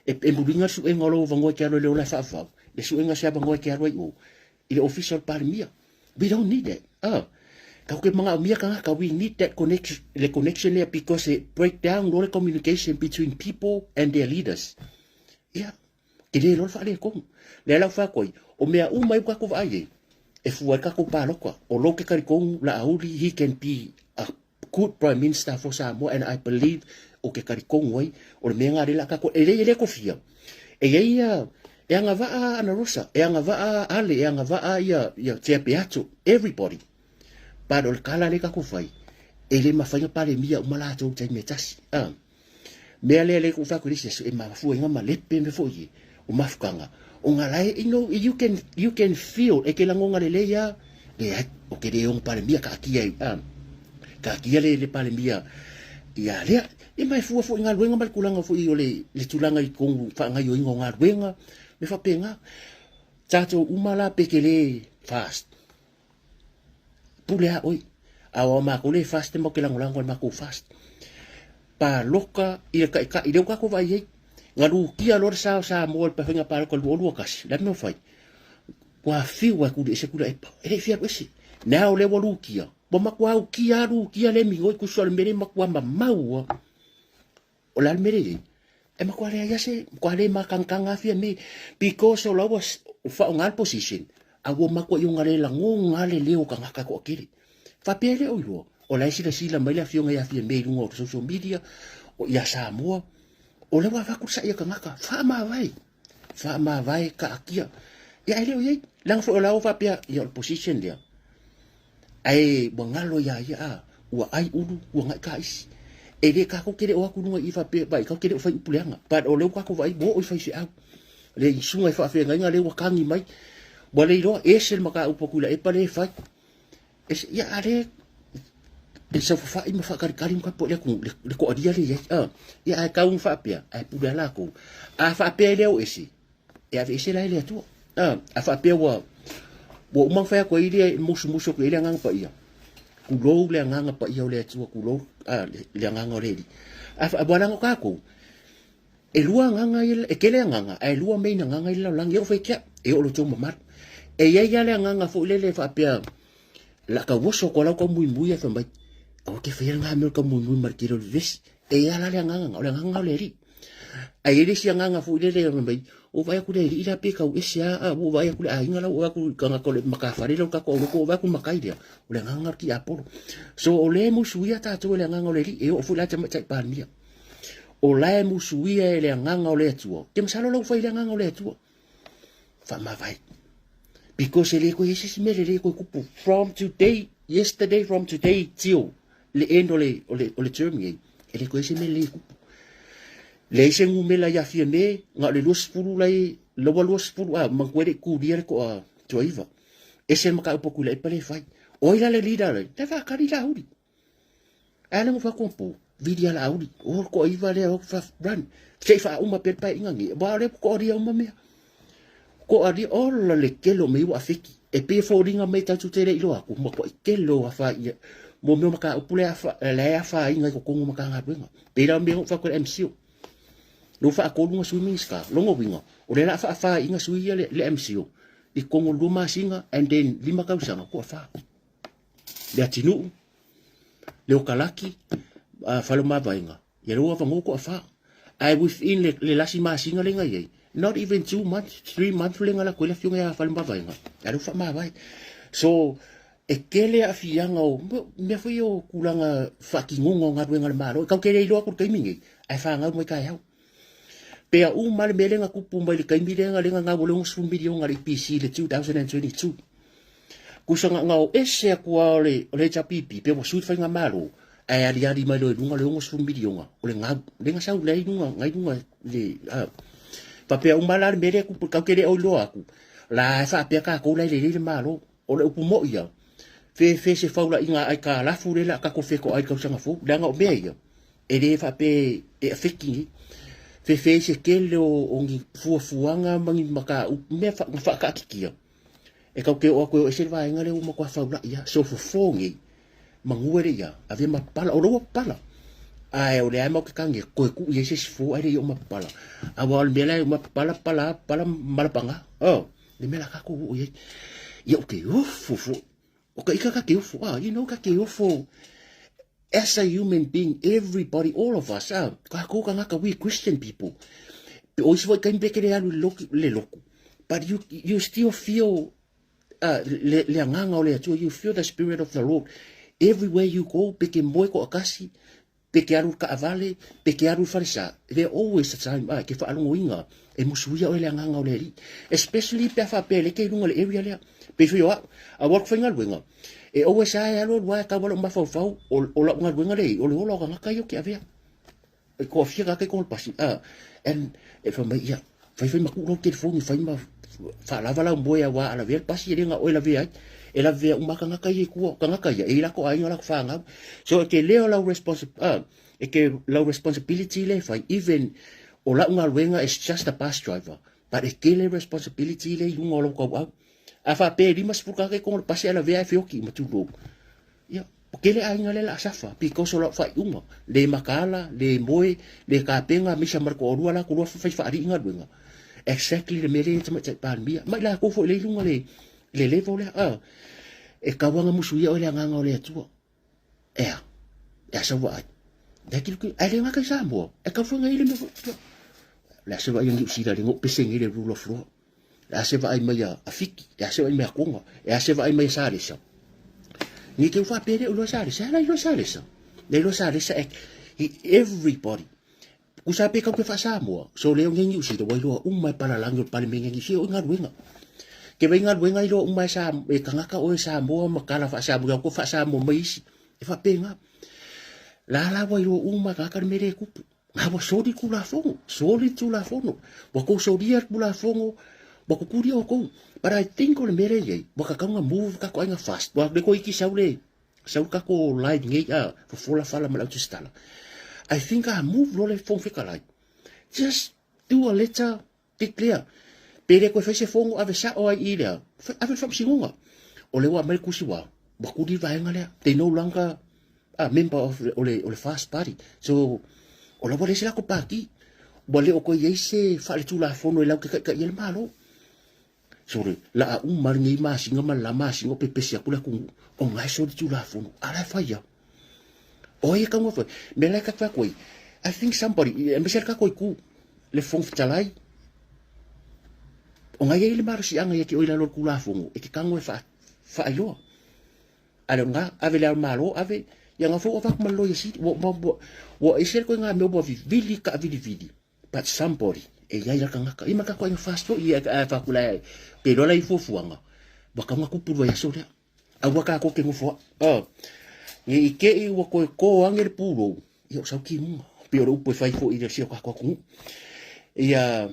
E e muringa su e ngalo vangoa ke alo le ola whaafau. Le su e nga se vangoa ke alo i o. I le ofisa o le Palemia. We don't need that. Ah. Kau ke mga umia kangaka, we need that connection, le connection there because it break down all the communication between people and their leaders. Yeah. Ke le lolo whaale kongu. Le lau whakoi, o mea uma i kako vaai e, e fua i kako pāloka, o lo ke kari kongu, la auli, he can be a good prime minister for Samoa and I believe o ke kari kongu ai, o le mea ngā le la kako, e le e le kofia. E ia ia, e anga waa Ana Rosa, e anga waa Ale, e anga waa ia, ia Tea Peato, everybody. But o le kala le kako whai, e le mawhainga pare mia uma lātou tai me tasi. Ah. Mea lea le ku whaku risi aso, e mafua i ngā malepe me fo i e, o mafukanga. O ngā lae, you know, you can, you can feel, e ke langonga le lea, le ai, o ke le ongo pare mia ka akia i, ah, ka akia le, le pare mia, ia lea, e mai fua fo i ngā luenga ma le kulanga fo i o le, le tulanga i kongu whaangai o inga o ngā luenga, me whapenga, tātou uma la pe ke le fast. Pule a oi. A o mākou le fast mo ke langolango le mākou fast. Pāloka i le kaʻikaʻi leo kākou vaai ai. Galukia loa le sa o Samoa i le faiga palota 2021. Le a le mea ua fai? Ua fiu ai kuli ese kula epa. E le i fia alu ese. Now lea ua lukia. Ua matua aukia lukia le migoi kusi o le mea le matua mamau a. O le a le mea lea i ai? E matua leai lava se, matua le makagakaga lava Fiame because o la ua faaaoga le position a ua matuai ona le lagoga le leo o tagata e toatele. Faapea e le o iloa, o la e silasila mai le afioga ia Fiame i luga o social media, o ia Samoa, o lea ua avatu le sai a tagata, faamavae, faamavae kaatia. Ia ae le o i ai, leaga foi o la ua faapea, ia o le position lea, Ae ua galo iā ia, a, ua ʻai ulu, ua gaʻi kāʻisi. E le kākou ke le o aku i luga i i faapea, vaai, kākou ke le o fai upu leaga. But o lea ua kākou vaai, ua oo i faifeau. Le susuga i faafeagaiga lea ua kagi mai, ua le iloa, ese le mataupu a Tuilaepa lea e fai. Ese, ia, a lea e saofafai ma faakalikali ma kapo i le atunuu, le, le toalia lea i ai. A, ia, ae tau ina faapea, ae pule lava latou. A faapea e le o ese, e aveese la e le Atua. A, a faapea ua, ua uma ona fai atu ai le musumusu atu i ai le Agaga Paia, tulou le Agaga Paia o le Atua, tulou a, le, le Agaga o le Alii. A, fa, ua leaga o tatou, e lua agaga ia, e tele agaga, ae lua main agaga i le lalolagi, e oo fai kia, e oo i lo outou mamalu. E i ai lava le agaga foi lele e faapea, la tau oso atu a lau tau muimui ae fai mai, Aua ke faia lena mea o le taumoemoe ma le tele o le vevesi. E i ai la le agaga, o le agaga o le Alii. Ae i ai le isi agaga foi lele fai mai, ua vaai atu le alii la pe tau ese lava, a ua vaai atu le aiga la ua vaai atu i tagata o le matafale lea o le tatou aulotu, ua vaai atu i le matai lea, o le agaga o le tiapolo. So o lea e musuia tatou e le agaga o le Alii, e oo foi la i le Tamaitai Palemia. O la e musuia e le agaga o le Atua. Ou te masalo la ua fai i le agaga o le Atua. Faamavae. Because e le toe i ai se isi mea lelei e toe tupu. From today, yesterday from today till le end o le, o le, o le term nei, e le toe i ai se mea lelei e tupu. Leai se numera ia Fiame, na o le 20 lai, laua 20, a, manatua e le i tulia le toa, toaiva. Ese le mataupu a Tuilaepa lea e fai. O ai la le leader lai? Le faatali Laauli. Ae le fai atu vili a Laauli. O le toaiva lea, o run. Se i faauma pea le paeaiga nei. Aua o lea ua toalia uma mea. Toalia, ola le tele o mea ua afeki. E pei e foliga mai tatou te le iloa atu, matuai tele o afaia mo mea o mataupu lea e afaina i totonu o Matagaluega. Pei la o mea na ou fai atu i le MCIL. Lea ua faatolu na sui Minisita. Lona uiga, o lea o le a faafaina sui ia le MCIL i totonu o le 2 masina and then 5 tausaga toafa. Leatinuu, Leokalaki, Faleomavaega, ia lea ua avanoa toafa. Ae within le, le lasi masina lea na i ai, not even 2 months, 3 months lea na alu atu ai le afioga ia Faleomavaega, a lea ua faamavae. So, e tele aafiaga o mea foi o tulaga faatinoga o galuega a le Malo. E tatou te le iloa atu i le taimi lenei, ae fanau mai taeao. Pe a uma le mea lea na tupu mai le taimi lea na lea na gau ai le 60 miliona a le EPC i le 2022. Tusa na na o ese atu lava o le, o le HRPP pe ua sui le faigamalo, ae aliali mai loa i luga le 60 miliona o le gau. Lea na sau lea i luga, na i luga le, a, faapea uma la le mea lea tupu, tatou te le o iloa atu, la e faapea tatou la e lelei le Malo. O le upu moi ia, fefe se faulaiga aitalafu lea o le a tatou fetoai i le tausaga fou, leaga o mea ia, e le faapea e affect nei. Fefe i se tele o ni fuafuaga ma ni mataupu, mea na faataatitia, e tatou te oo atu e o ese le vaega lea ua matua faulai lava. So fofo nei, manu e le i a, avea ma papala, o lea ua papala. Ae o lea lava matou te tagi e toe tuu i ai se isi fofo ae le i oo ma papala. Aua o le mea la e uma papala, papala, papala, malapaga. Oh, le mea la tatou oo i ai. Ia ou te ofo foi. O ka ika ka te ofo, ah, you know, ka te ofo. As a human being, everybody, all of us, ah, kākou kānaka, we Christian people. Pe o isi foi taimi pe ke le alu i le lotu, le lotu. But you still feel le, le agaga o le Atua, you feel the spirit of the Lord. Everywhere you go, pe ke moe toakasi, pe ke alu i le kaavale, pe ke alu i le falesa, there always a time, ah, ke faalogoina e musuia oe le agaga o le Alii. Especially pe a faapea e leke i luga o le area lea. Pei foi o au, aua le faigaluega, e always lava e alu alu lava e tau lou mafaufau o, o lau galuega lea e i ai, o le ola o tagata ia ou te avea. E toafia tagata i totonu o le pasi, ah, and e fai mai, ia, fai fai ma tuu lau telefoni, fai ma faalava lau moe aua a lavea le pasi e le na oe lavea ai. E lavea uma tagata ia i tua, o tagata ia, e i ai latou aiga latou fanau. So e tele o lau ah, e ke lau responsibility lea e fai, even o lau galuega is just a bus driver, but e tele responsibility lea i luga o lau tauau. A faapea e 50 tagata i totonu o le pasi ae lavea ae feoti ma tulou. Ia, ua tele aiga lea o le a safa because o lau faaiuga, le mataala, le moe, le tapena, misa ma le toalua la tulua fai faalii galuega. Exactly le mea lea e Tamaitai Palemia. Ma i latou foi lea i luga le, le level lea. Ah, e tau lava musuia oe le agaga o le Atua. Ea, e a sau vaai. Lea kilu ae le gata i Samoa, e tau foi ngai le mea foi. Le a se vaai a Niu Sila, le no pese nei le rule of law. E a se vaai mai a Fiti, e a se vaai mai a Tonga, e a se vaai mai a Salesa. Nei te uwha pere o loa Salesa, e la iloa Salesa. Le iloa Salesa Act. Everybody. Kusa pe kau ke wha-Samoa. So leo nge Niu Sila, wailoa uma e palalangi o le palemene ni fia o i galuega. Ke wai galuega iloa uma e, sa, e kangaka o e Samoa ma kala wha-Samoa, ko wha-Samoa mai isi. E wha penga. La la wailoa uma kangaka le mere e kupu. Nga ua soli Tulafono, soli Tulafono. Ua kou solia le Tulafono, ua kukuli oukou. But I think o le mea lea e i ai, ua tatau ona move tatou aiga fast. Ua le toeitiiti sau le, sau le tatou line nei a, fofola fala ma le autusitala. I think a move loa le Fofoga Fetalai, just do a letter declare. Pe le toe fai se fono ave sao ai i lea, ave le faamasinoga. O lea ua aumai le tusi ua, ua tuli le vaega lea. They no longer a member of o le, o le Fast Party. So, o la ua leai se latou pati. Ua le o toe i ai se faaletulafono e latou te taitaia le Malo. So, le laa uma lenei masina ma le la masina o pepesi atu le atunuu, o na e solitulafono. A la e fai lava. O ai e taunga fai? Mea la e tatou atu ai, I think somebody, aemaise le tatou itu, le Fofoga Fetalai, o na i ai le malosiaga ia te oe i lalo o le Tulafono e te tago e faailoa. A le o lena, ave le ao Malo, ave, ia na foi ua avatu ma le Loia Sili. Ua, ua, ua, ua ese le koiga mea ua vivili kaavilivili. But somebody, e iai la tagata. Ia ma tatou aiga fast foi, ia e fatu la e, pe iloa la i fuafuaga, ua tau na tupu le vaiaso lea. Aua tatou te nofo ai. Oh. Ne i te i ua toe tō ane le pūlou, ia o sau timuga. Pei o le upu e fai foi i le si o tatou atunuu. Ia,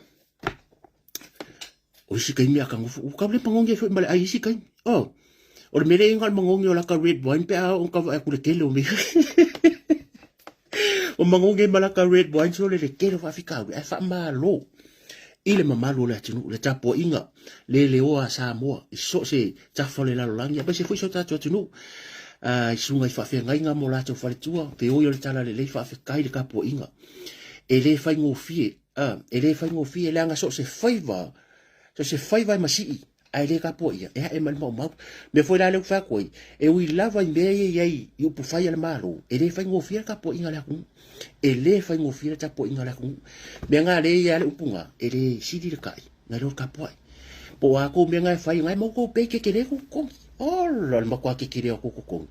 o isi taimi a ka nofo, ua tau le magogi ai foi ma le ai isi taimi. Oh. O le mea lea e iga o le magogi o laka red wine pe a oo ka vaai atu le tele o mea. O magogi ai ma laka red wine so le le tele o faafitauli ae faamalo i le mamalu o le atunuu, le tapuaiga leleoa a Samoa i so o se tafa o le lalolagi, aemaise foi si o tatou atunuu i susuga i faafeagaiga ma o latou faletua, feoi o le talalelei, faafetai le tapuaiga. E le faigofie, e le faigofie leaga so o se faiva, so o se faiva e masii, ae le tapuaia, e ae mai le maumau. Mea foi la lea ua fai atu ai, e ui lava i mea ia i ai i upufai a le Malo, e le faigofie le tapuaiga a le atunuu. E le faigofie le tapuaiga a le atunuu. Mea na lea e i ai le upu na, e le sili le kai, nai lo le tapuai. Po o a kou mea na e fai, na e maua kou pei kekele kou totogi. Ola, le matua kekele o kou totogi.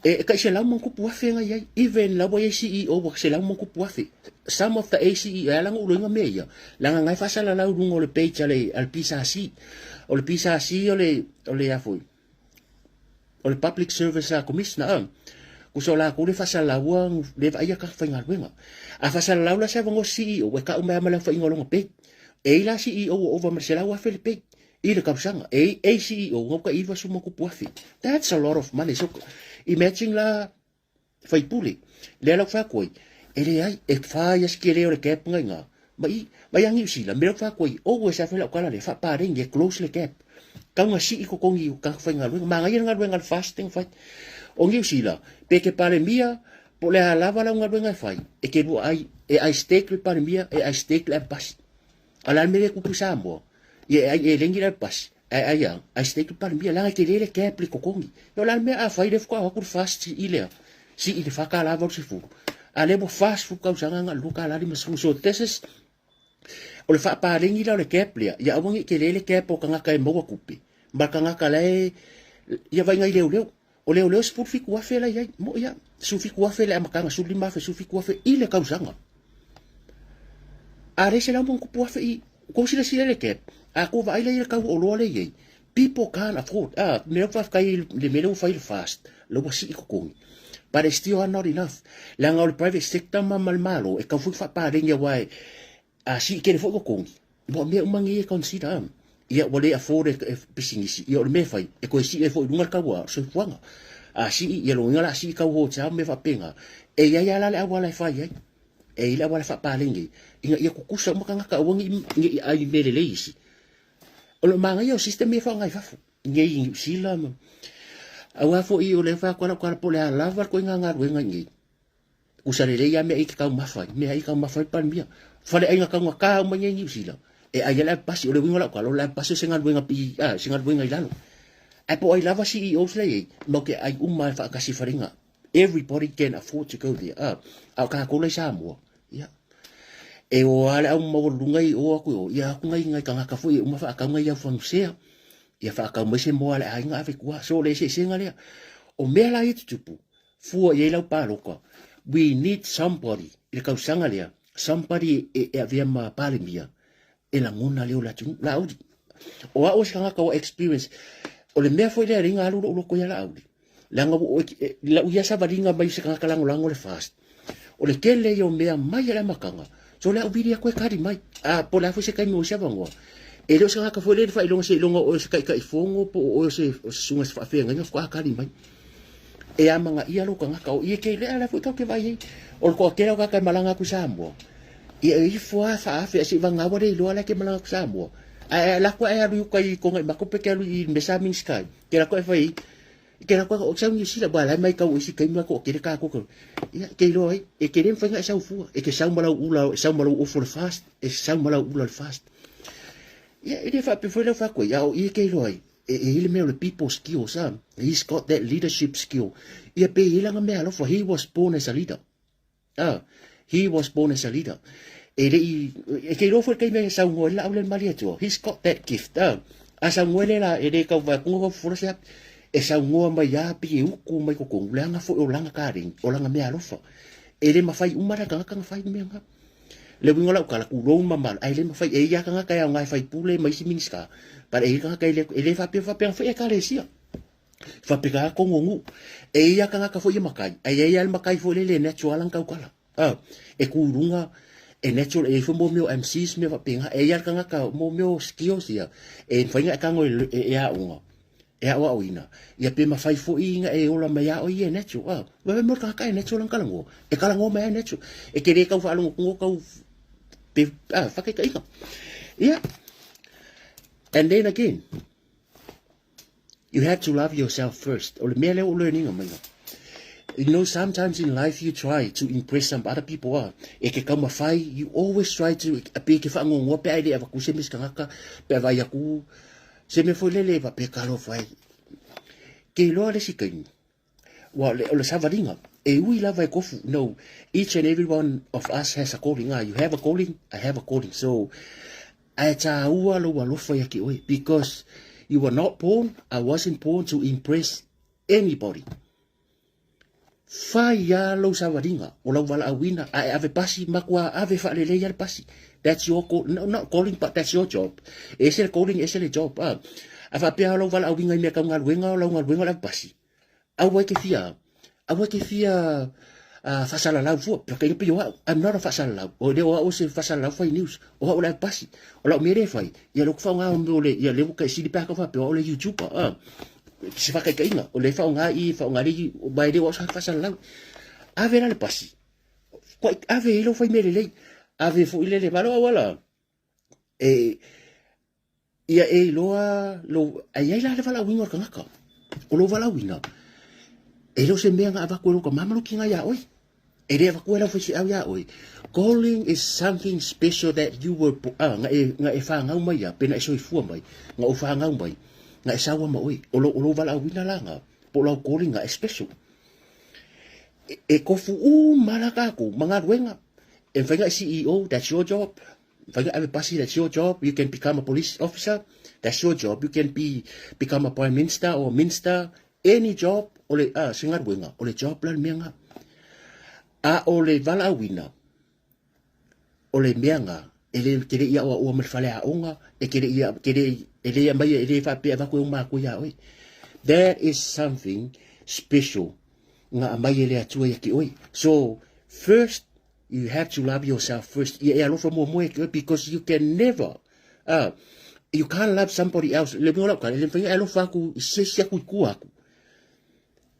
E tai 100+,000 na i ai. Even la ua i ai CEO ua 100+,000. Some of the ACE, e ala ona ou iloaina mea ia, leaga na e faasalalau i luga o le page a le, a le PSRC. O le PSRC o le, o le a foi, o le Public Service Commissioner, Kusa o lakou le faasalalau le vaaia ka faigaluega. A faasalalau la se avanoa CEO, e tau mai lava ma le aofaiga o lona pay. E i la CEO ua ova ma le 100,000 le pay i le tausaga. E i CEO ua tai 90+,000. That's a lot of money. So, imagine la faipule. Lea la ua fai atu ai, e leai, e fa ia se tele o le gap nga inga. Ma i, ma ia Niu Sila, me lau fai atu ai, always a fai lau tala lea, faapaleni e close le gap. Tau na sii totogi o tagata faigaluega. Manaia le galuega a le fasting fai. O Niu Sila, pe te palemia, po o le a lava lau galuega e fai, e te lua ai, e ai stake le palemia, e ai stake le ampasi. A o le a le mea lea e tupu i Samoa? Ia e ai eleni le ampasi, ae ai a, ai stake le palemia, leaga e tele le gap i le totogi. Ia o le a le mea a fai lea faatoa o atu le fast sii lea, sii i le $4.80. A lea ua 40 tausaga na o le $2.50. So this is O le faapaleni la o le gap lea, ia aua ne i tele le gap o tagata e maua tupe ma le tagata la e, ia vaai nai leoleo. O leoleo e 17,000 la e i ai, mo'i lava, 17,000 le amataga, 15,000, 17,000 i le tausaga. A le 100+,000 i, tou silasila i le gap, a tou vaai la i le tau o oloa lea e i ai, people can't afford, a, mea ua faafetai i le mea lea ua fai i le fast, la ua sii totogi. But it's still not enough. Leaga o le private sector ma ma le Malo, e tau foi faapaleni aua e, a sii tele foi totogi, mo mea uma nei e consider a. Ia ua le afford e, e pisinisi, ia o le mea e fai, e toe sii ai foi i luga le tau a soifuaga. A sii, ia lona uiga o le a sii tau hotel ma mea faapena. E i ai lava la le auala e fai ai. E i ai le auala e faapaleni ai, ina ia tutusa uma tagata aua ne i ai mea lelei isi. O le manaia o system ia e faaaoga i fafo. Nei i Niu Sila ma aua foi o lea fai atu lau tala po o le a lava le ituaiga galuega i inei. Usa lelei lava mea ai e te taumafa ai, mea ai e taumafa ai le Palemia. Faleaiga taugata uma nei i Niu Sila, e ai ai le avepasi. O le uiga o lau tala, o le avepasi o se galuega pi, a, se galuega i lalo. Ae po o ai lava CEOs la i ai, matou te ai uma lava faatasi i faleaiga. Everybody can afford to go there. A, a o tatou la i Samoa, ia, e o lava le au maualuluga i o atu i o, ia atu nai, nai tagata foi e uma faatau nai au fanusea, ia faatau mai se moa a le aiga ave i tua. So o le eseesega lea. O mea la ia e tutupu, fua i ai lau palota, we need somebody i le tausaga lea, somebody e, e avea ma Palemia, e lagona leo o le atunuu. Laauli, o au o se tagata ua experience, o le mea foi lea e alai ona alu lou loto ia Laauli, leaga ua ou, lau ia savaliga mai o se tagata lagolago le FAST, o le tele ia o mea mai i le amataga, so le au vili atu e kali mai, a po o le a foi se taimi o se avanoa, e le o se tagata foi lea i le faailoga seiloga o oe o se taitaifono po o oe o se susuga i se faafeagaiga faatoa kali mai. E amanaia lou tagata, o i e te lea la foi tatou te vaai ai, o le toatele o tagata e malaga atu i Samoa, ia e ifo lava faaafe ae seivagana ua le iloa la e te malaga atu i Samoa. Ae ae lako ae alu i uka i Kogaimaku pe te alu i le mea sa Minisita ai, ke lako ae fai ai, ke lako ae o sau Niu Sila, aua la e matau i isi taimi la toatele tatou te, ia e te iloa ai, e te le mafai ona e sau fua, e te sau ma lau ula, e sau ma lou ofo i le fast, e sau ma lau ula i le fast. Ia e le faapea foi lau fai atu ai, a o i e te iloa ai. e i le mea o le people skills, ah. He's got that leadership skill. Ia pe i langa mea alofa, he was born as a leader. Ah, he was born as a leader. E le i, e ke iloa foi le taimi e saunoa ai le laau lea i le Malietoa. He's got that gift. Ah, a saunoa ai le la, e le tau vae atu ga fofola se api. E saunoa mai a pei e utu mai totonu, leaga foi o lana kaleni, o lana mea alofa. E le mafai uma la tagata na fai mea na. Le uiga o lau tala, tulou ma mamalu, ae le mafai, e i a tagata e aoga e faipule ma isi Minisita, but e i tagata e le, e le faapea faapea foi Ekalesia. Faapea ka tonu o nuu. E i a tagata foi e matai, ae i ai a le matai foi lele e natural lana tautala. Ah, e tu i luga, e natural, e i ai foi mo mea o MCs mea faapena. E i ai a le tagata mo mea o skills ia, e mafai ona e tago e aoga, e aoaoina, ia pe mafai foi ona e ola mai a oe ia e natural. Ah, vaai mai o le tagata e natural lana talanoa. E talanoa mai a e natural. E te le tau faalogotogo tau pe, ah, faataitaiga. Ia, and then again, You have to love yourself first. O le mea lea ua learning mai. You know, sometimes in life you try to impress some other people. Ah. E ke taumafai, you always try to, pe ke whaangongoa pe ai le avaku se mis kangaka, pe avai aku, se mea foi lele, va pe kalo fai. Ke iloa le si taimi, ua o le savaliga, e ui lava e kofu. No, each and every one of us has a calling. Ah, you have a calling, I have a calling. So, ae tāua lou alofa ia ki oe, because you were not born, I wasn't born to impress anybody. Fai a lou savaliga, o lau valaauina, a e ave pasi, matua ave faalelei a le pasi. That's your call, no, not calling, but that's your job. E ese le calling, ese le job. Ah. A faapea lau valaauina i mea tau galuega, o lau galuega o le ave pasi. Aua e te fia, aua e te fia uh, faasalalau fua. Pea pei o au, I'm not a faasalalau. O le o au se faasalalau fai news. O au le ave pasi. O lau mea le fai, ia le whaonga o mea o le, ia le uka e sili pea ka whapea o le YouTuber. Ah. Se whakaikainga, o le whaonga i, whaonga le, mai le o au sa faasalalau. Ave la le pasi. Kua ave i lou fai mea lelei. Ave foi le le malo au ala. E, ia e iloa lou, a i ai la le valaauina o le tagata. O lou valaauina, e le o se mea na avatu e lou tama ma lou tina iā oe. E le avatua e lau faiseau iā oe. Calling is something special that you were, ah, na e, na e whāngau mai ia, pena e soifua mai, na o whāngau mai, na e saua ma oe. O lou, o lou valaauina la nga, po o lau calling nga e special. E kofu uma la kākou ma galuega. E mafai ona e CEO, that's your job. Mafai ona ave pasi, that's your job. You can become a police officer, that's your job. You can be become a prime minister or minister, any job, o le, ah, se galuega, o le job la le mea nga. A o le valaauina, o le mea nga, e le, te le i aoaoa mai le fale aoga, e te le i, te le, e le aumai, e le faapea e avatu e ou matua iā oe. That is something special nga aumai e le Atua ia te oe. So, first, you have to love yourself first. Ia e alofa muamua ia te oe, because you can never, you can't love somebody else. Le mea o lau tala, e le mafai ona e alofa atu i se isi atu i tua atu.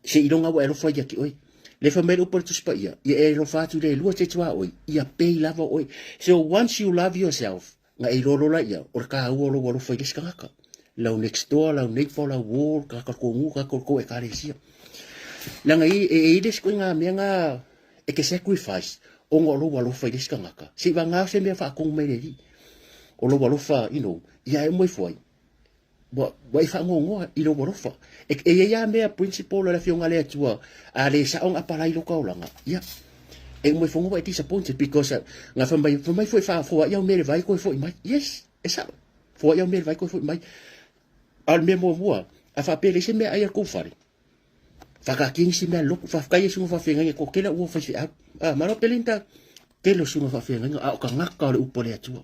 Seiloga ua e alofa ia te oe. Le fai mai le upu a le Tusi Paia, ia e alofa atu i le Alua te tuaoi, ia pei lava oe. So once you love yourself, na e iloa loa laia, o le kāua o lou alofa i le isi tagata. Lau next door, lau neighbor, lau wall, tagata o le kou nuu, tagata o le kou ekalesia. Leaga e, e, e i le isi ituaiga mea na e te sacrifice ona o lou alofa i le isi tagata. Seiavagā o se mea faatonu mai le Alii. O lou alofa, you know, ia e uma ifo ai. Ua, ua e faanoanoa i lou alofa. E, e i ai lava mea principle a le Afioga a le Atua, a le sao ona apalai lou taolaga, ia, e uma ifo ua e disappointed because uh, na fai mai, fai mai foi faafoa'i au mea i le vai koe fo'i mai. Yes, e sao. Foa'i au mea i le vai koe fo'i mai. A o le mea muamua, a faapea e leai se mea ai a le kou fale, whakakī nisi mea loku, whawhetai e suga whawhengainga, ko kela ua whaiwheau. Ah, malo pelinda, tele o suga whawhengainga, a o ka ngaka o le upu a le Atua.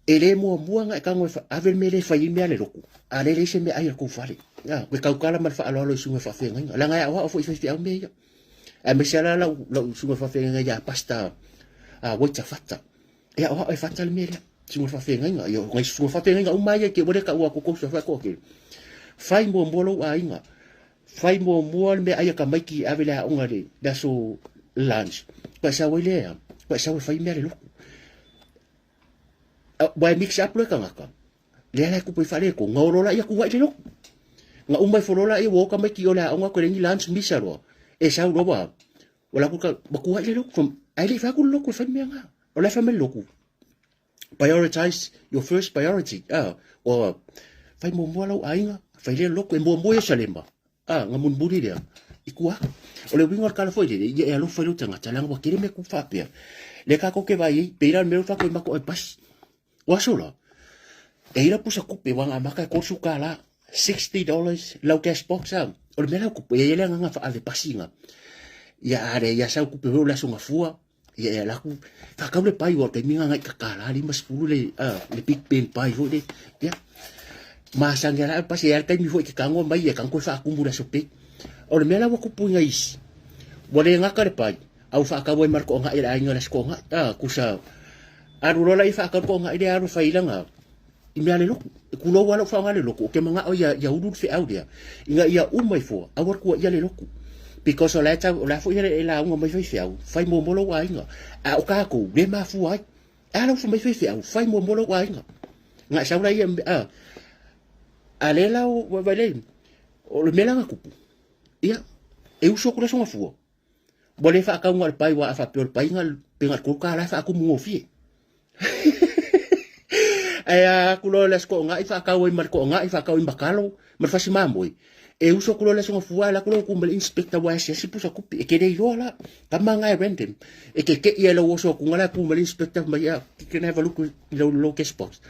E le muamua nga e tago e ave le mea lea e fai ai mea a le lotu, a lea e leai se mea ai a le tou fale. A, ua tautala ma le faaaloalo i susuga faafeagaiga. Leaga e aoao foi i faifeau mea ia. Aemaise lava lau, lau susuga faafeagaiga ia Pastor a Waita Fata. E aoao e Fata le mea lea. Susuga faafeagaiga. Ia, ngai susuga faafeagaiga uma ia te ua le taua atu kou suafa e toatele. Fai muamua lou aiga. Fai muamua le mea ai a tamaiti e ave le aoga le, le aso lunch. Ua e sau ai lea, ua e sau e fai mea a le lotu. Ua e mix up loa e tagata. Lea la e tupu ai faaletonu, na o loa laia tuuai le lotu. Na uma ifo loa laia ua o tamaiti i o le aoga toe leai ni lunch misa loa. E sau loa ua ua latou ka ua tuuai le lotu. Ae le i fai atu le lotu e fai le mea na. O la e fai mai le lotu, prioritize your first priority. Ah, ua Fai muamua lou aiga, fai lea lotu, e muamua Ierusalema, a, na mulimuli lea, i tua atu. O le uiga o le tala foi lele, ia e alofa i lou tagata, leaga ua tele mea tupu faapea. Lea tatou te vaai ai, pei la o le mea lea ua tatou i matou ai pasi. O aso la, e i la pusa tupe, ua na amata e $30, $60 lau cash box a. O le mea la tupu, e i ai le agaga faave pasi na. Ia a leai a sau tupe foi o le aso gafua, Ia e ala atu, faatau le pai, ua o le taimi lena i tatala 50 le, le Big Ben pai foi le, ia. Masani ala pasi e ala taimi foi te tago mai e tago koe faatumu le aso pei. O le mea la ua tupu i nai isi, ua le gata le pai, a ua faatau ai ma le toagai a le aiga i le aso toagai. A, tusa, alu loa laia faatau le toagai lea alu e fai i lana, i mea a le lotu. E kulou lava lau faaaoga le lotu, ou te manao ia, ia ulu le feau lea, ina ia uma ifo, aua le tuuaia le lotu. Because o la e tau, o la foi e lauga mai faifeau, fai muamua lou aiga. A o tatou, le mafua ai. A lau mai faifeau, fai muamua lou aiga. Na e sau la ia, a, a le la o, vai le, o le mea la na tupu, ia, e usu atu le aso gafua, Ua le faatauga o le pai aua a faapea o le pai na pe na o le $3 e faatumu gofie. Ae a atu loa le aso toonai faatau ai ma le toonai faatau ai ma talo ma le fasi mamoe. E usu atu loa le aso gafua ae alu atu loa ua tu mai le inspector ua asiasi pusa tupe. E te le iloa la. Tama na e random. E te tei ai lou oso atu na la tu mai le inspector fai mai, can I have a look i lou cash box?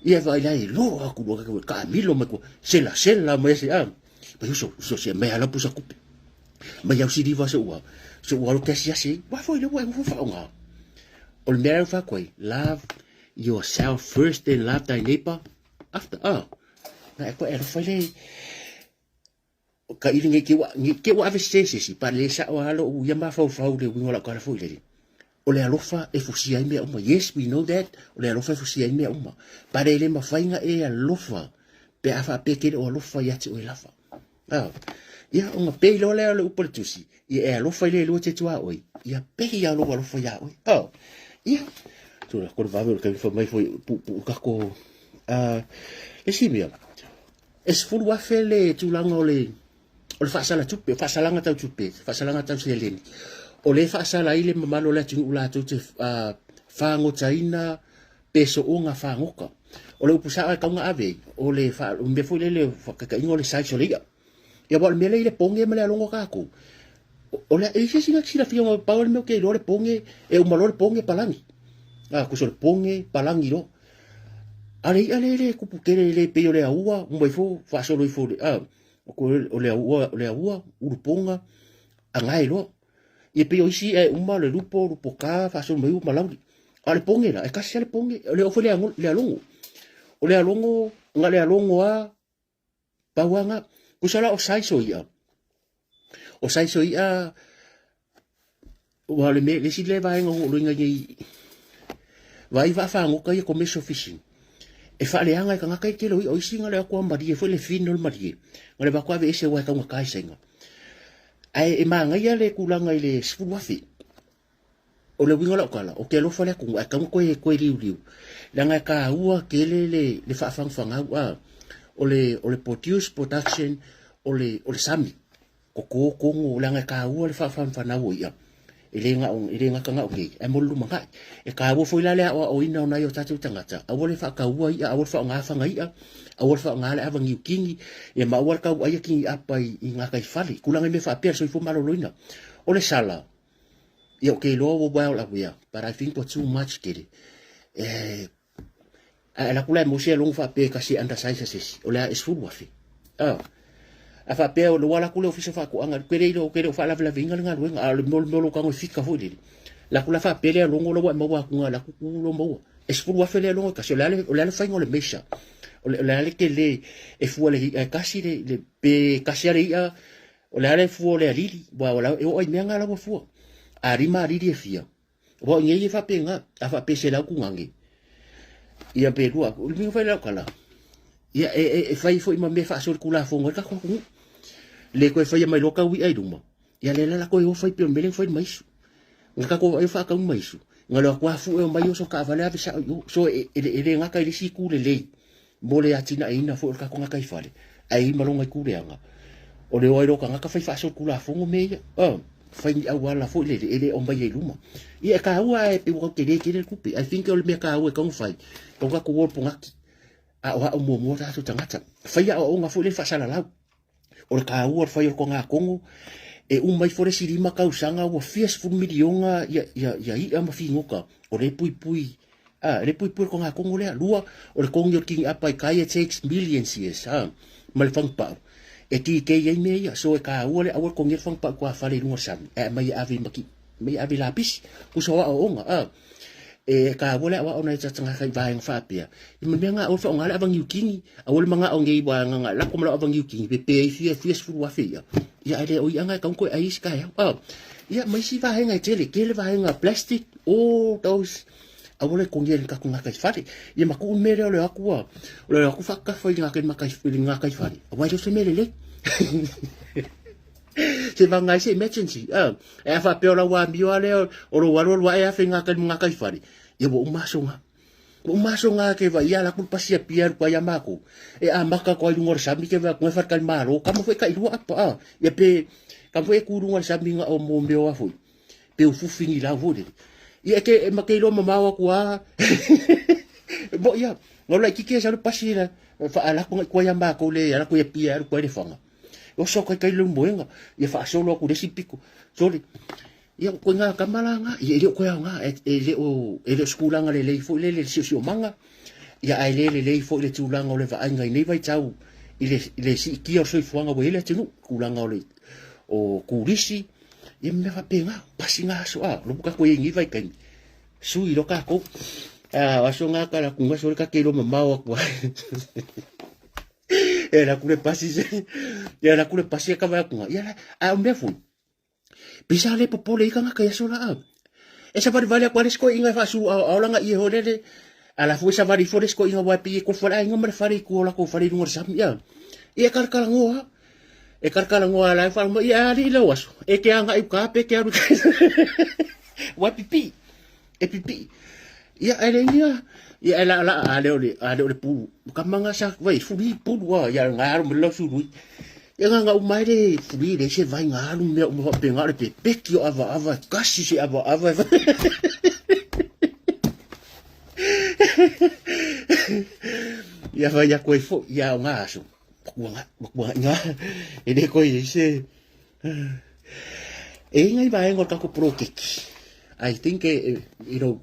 Ia vaai la e loa atu loa taamilo mai tua selasela mai ese a. Mai uso, uso sia mai ala pusa kupe. Mai au siliva se ua, se ua lo te asiasi. Wa foi le ua e ngofo whaonga. O le mea au whakoe, love yourself first then love thy neighbor after. Ah, na e koe e alofa le ka ili nge ke ua nge ke ua ave se se si pa le sa o alo u ia mafaufau le uiga o lau tala foi lele. O le alofa e fusia ai mea uma. Yes, we know that. O le alofa e fusia ai mea uma. But e le mafai na e alofa pe a faapea ke le o alofa ia te oe lava. Ah. Ia, ona pei loa lea o le upu a le tusi, ia e alofa i le Atua te tua oe, ia pei ia lou alofa iā oe. Ah. Ia, tula, ko le vave o le taimi fai mai foi puupuu kako. Ah, le isi mea, e 10,000 le tulaga o le o le faasala tupe, o faasalaga tau tupe, faasalaga tau seleni. O le faasala ai le mamalu o le atunuu latou te fagotaina pe sooga fagota. O le upu sao e tau na ave ai, o le fa, o mea foi lele faataitaiga o le size o le i'a. Ia aua o le mea lea i le poge ma le alogo a tatou. O le, e i ai se isi na te silafia ona pau le mea ou te iloa le poge, e uma loa le poge palagi. A, kusa o le poge, palagi loa. A o le i'a lea e le tupu tele, e le pei o le aua, uma ifo faasolo ifo, a, o le aua, o le aua, ulupoga, agae loa. Ia pei o isi i'a e uma, le lupo, lupota, faasolo mai ua malauli. A o le poge la, e tasi lava le poge, o le oo foi le alogo. O le alogo, na o le alogo lava, pau lava na. Tusa la o size o i'a, o size o i'a, ua o le mea, le isi lea vaega ua ou iloaina nei, vaai vaa fagota ia commercial fishing, e faaleaga e tagata ia tele o i'a, o isi na o le o atu lava malie foi le fin o le malie, na o le avatu lava aveese aua e taugata i Saina. Ae e manaia le tulaga i le 10,000. O le uiga o lau tala, ou te alofa i le atunuu, ae tatau ona toe, toe liuliu, leaga e taua tele le, le faafanafangau, a, o le, o le produce, production, o le, o le sami, toto, kogo, leaga e taua le faafanafanau o i'a, e le na o, e le gata na o nei, ae mo le lumanai. E taua foi la le aoaoina o nai o tatou tagata, aua le faataua i'a, aua le faaaoga fana i'a, aua le faaaoga le ava niu kini, ia ma aua le tauaia kini apa i, i gataifale, tulaga i mea faapea le soifua maloloina. O le sala, Ia ou te iloa ua well aware, but I think ua too much tele. Eh, a alu atu la e maua se logo faapea e tasi e undersize a se isi, o le a e 10,000. Ah. A faapea o le ua alu atu le ofisa o faatoaga, ou te le iloa, ou te le o faalavelave le galuega, a o le mea o le mea o lou tago e fika foi lele. Alu atu la faapea lea logo la ua e maua atu, alu atu tu lo maua. E 10,000 lea logo e tasi, o le a le, o le a le faiga o le measure. O le, o le a le tele e fua le i'a e tasi le, le pe tasi a le i'a, O le a le fua o le alili, aua o la e oo ai mea nga laua fua. A lima alili e fia. Aua o nei e faapena, a faapea se lau kugage. Ia pe lua, o le mea fai lau kala. Ia e, e, e fai foi ma mea faasoli kulafono ai tatou atunuu. Le toe faia mai loa tau i'a i luma. Ia le la la toe o fai pei o le mea lea na fai le maisu. Na tatou vaai o faatau maisu. Na le o atu a fue o mai oso taavale ave sao i o. So e, e, e le gata i le isi itu lelei mo le atinaeina foi o le tatou gataifale, ae i ai ma lona itu leaga, o le o ai loa o tagata fai faasolitulafono mea ia, fai ni auala foi lele e le aumaia i luma. Ia e taua ae pei ua tau tele tele le tupe. I think o le mea taua e tatau ona fai, tatau ona tatou o i le Pogaki. Aoao muamua tatou tagata. Fai aoaoga foi lea faasalalau. O le taua o le fai o le togatogo, e uma ifo le isi 5 tausaga ua fia sefulu miliona ia, ia, ia i'a ma figota. O lea e puipui, a, lea e puipui le togatogo lea. Lua, o le togi o le kini'apa i tai, it takes millions years, a, ma le fagupa'u e dikei ai mea ia. So e taua le aua le togia le fagupa'u tuafale i luga o le sami, ae aumai e ave i maki, aumai e ave i lapisi. Tusa o aoaoga, a. E taua le aoao nai tagata i vaega faapea. I ma mea ngā aua whaonga le awa niukini, aua le manga o ngei wa nganga lako ma awa niukini, pe pe i fia fia sefulu afe ia. Ia ai le o ia ngai kaun koe ai isi kai au. Ah, ia mai si vaega e tele, tele vaega plastic, all those aua le kongia le kaku ngā kai whare. Ia ma kuu mere o le aku a, o le aku whakawha i ngā kai makai, i ngā kai whare. Awa i se mere le. Se whangai se emergency. Ah, e a whapea o lau amio a lea, o lou alu alu ae afe ngā kai ngā kai whare. Ia ua uma aso ngā. Ua uma aso ngā ke vai ia la kulu pasi a pia alu ai a mākou. E a maka ko ai lunga o le sami ke vai kunga whare kai māro. Ka mo fwe kai lua apa. Ah, ia pe, ka mo fwe e kū lunga le sami ngā o mō meo a fwe. Pe ufufi ni lau fwe. Ia ke, e ma ke iloa mamao aku a. Mo ia, ngā ula i kike sa lu pasi la, wha ala kunga i kua ia mākou le, ala ku ia pia alu kua i le whanga. Oso kai kai le moenga, ia whaasolo aku le isi piko. Sole, ia koe ngā kamala ngā, ia e leo koe au ngā, e, e leo, e leo skulanga le lei foi le le sio sio manga, ia ai le le lei foi le tūlanga o le vaaiga i nei vaitau, i le, i le siitia o le soifuaga ua i ai le atunuu, tulaga o le, o kulisi, ia mea faapena, pasi ngā aso a, lopu kākou i ai nei vaitaimi, sui loa kākou, a, o aso ngā kala kunga sole ka ke iloa mamao aku ai. E la kule pasi se. E la kule pasi e ka vai kunga. Ia la, a o mea foi. Pisa le popole i kanga kai aso la. E sa vari vale kwa lesko inga fa su a ola nga ie holele. Ala foi sa vari fo lesko inga wa pi ko fale inga ma fale ku ola ko fale lunga sam ia. Ia kal kal ngoa. E kal kal ngoa la fa mo ia ali lo aso. E ke anga i ka pe ke aru. Wa pipi. E pipi. Ia e le ia. Ia e la la a le ole a le ole pu. Ka manga sa vai fuli pulu a ia nga aru me lo sului. Ia nga nga umai le fuli le se vai nga aru me uma pe nga le pe peki o ava ava kasi se ava ava. Ia vai ia koe fo ia o nga aso. Pakuanga pakuanga nga. E le koe se E inga i vaenga o tako poloketi. I think, you know,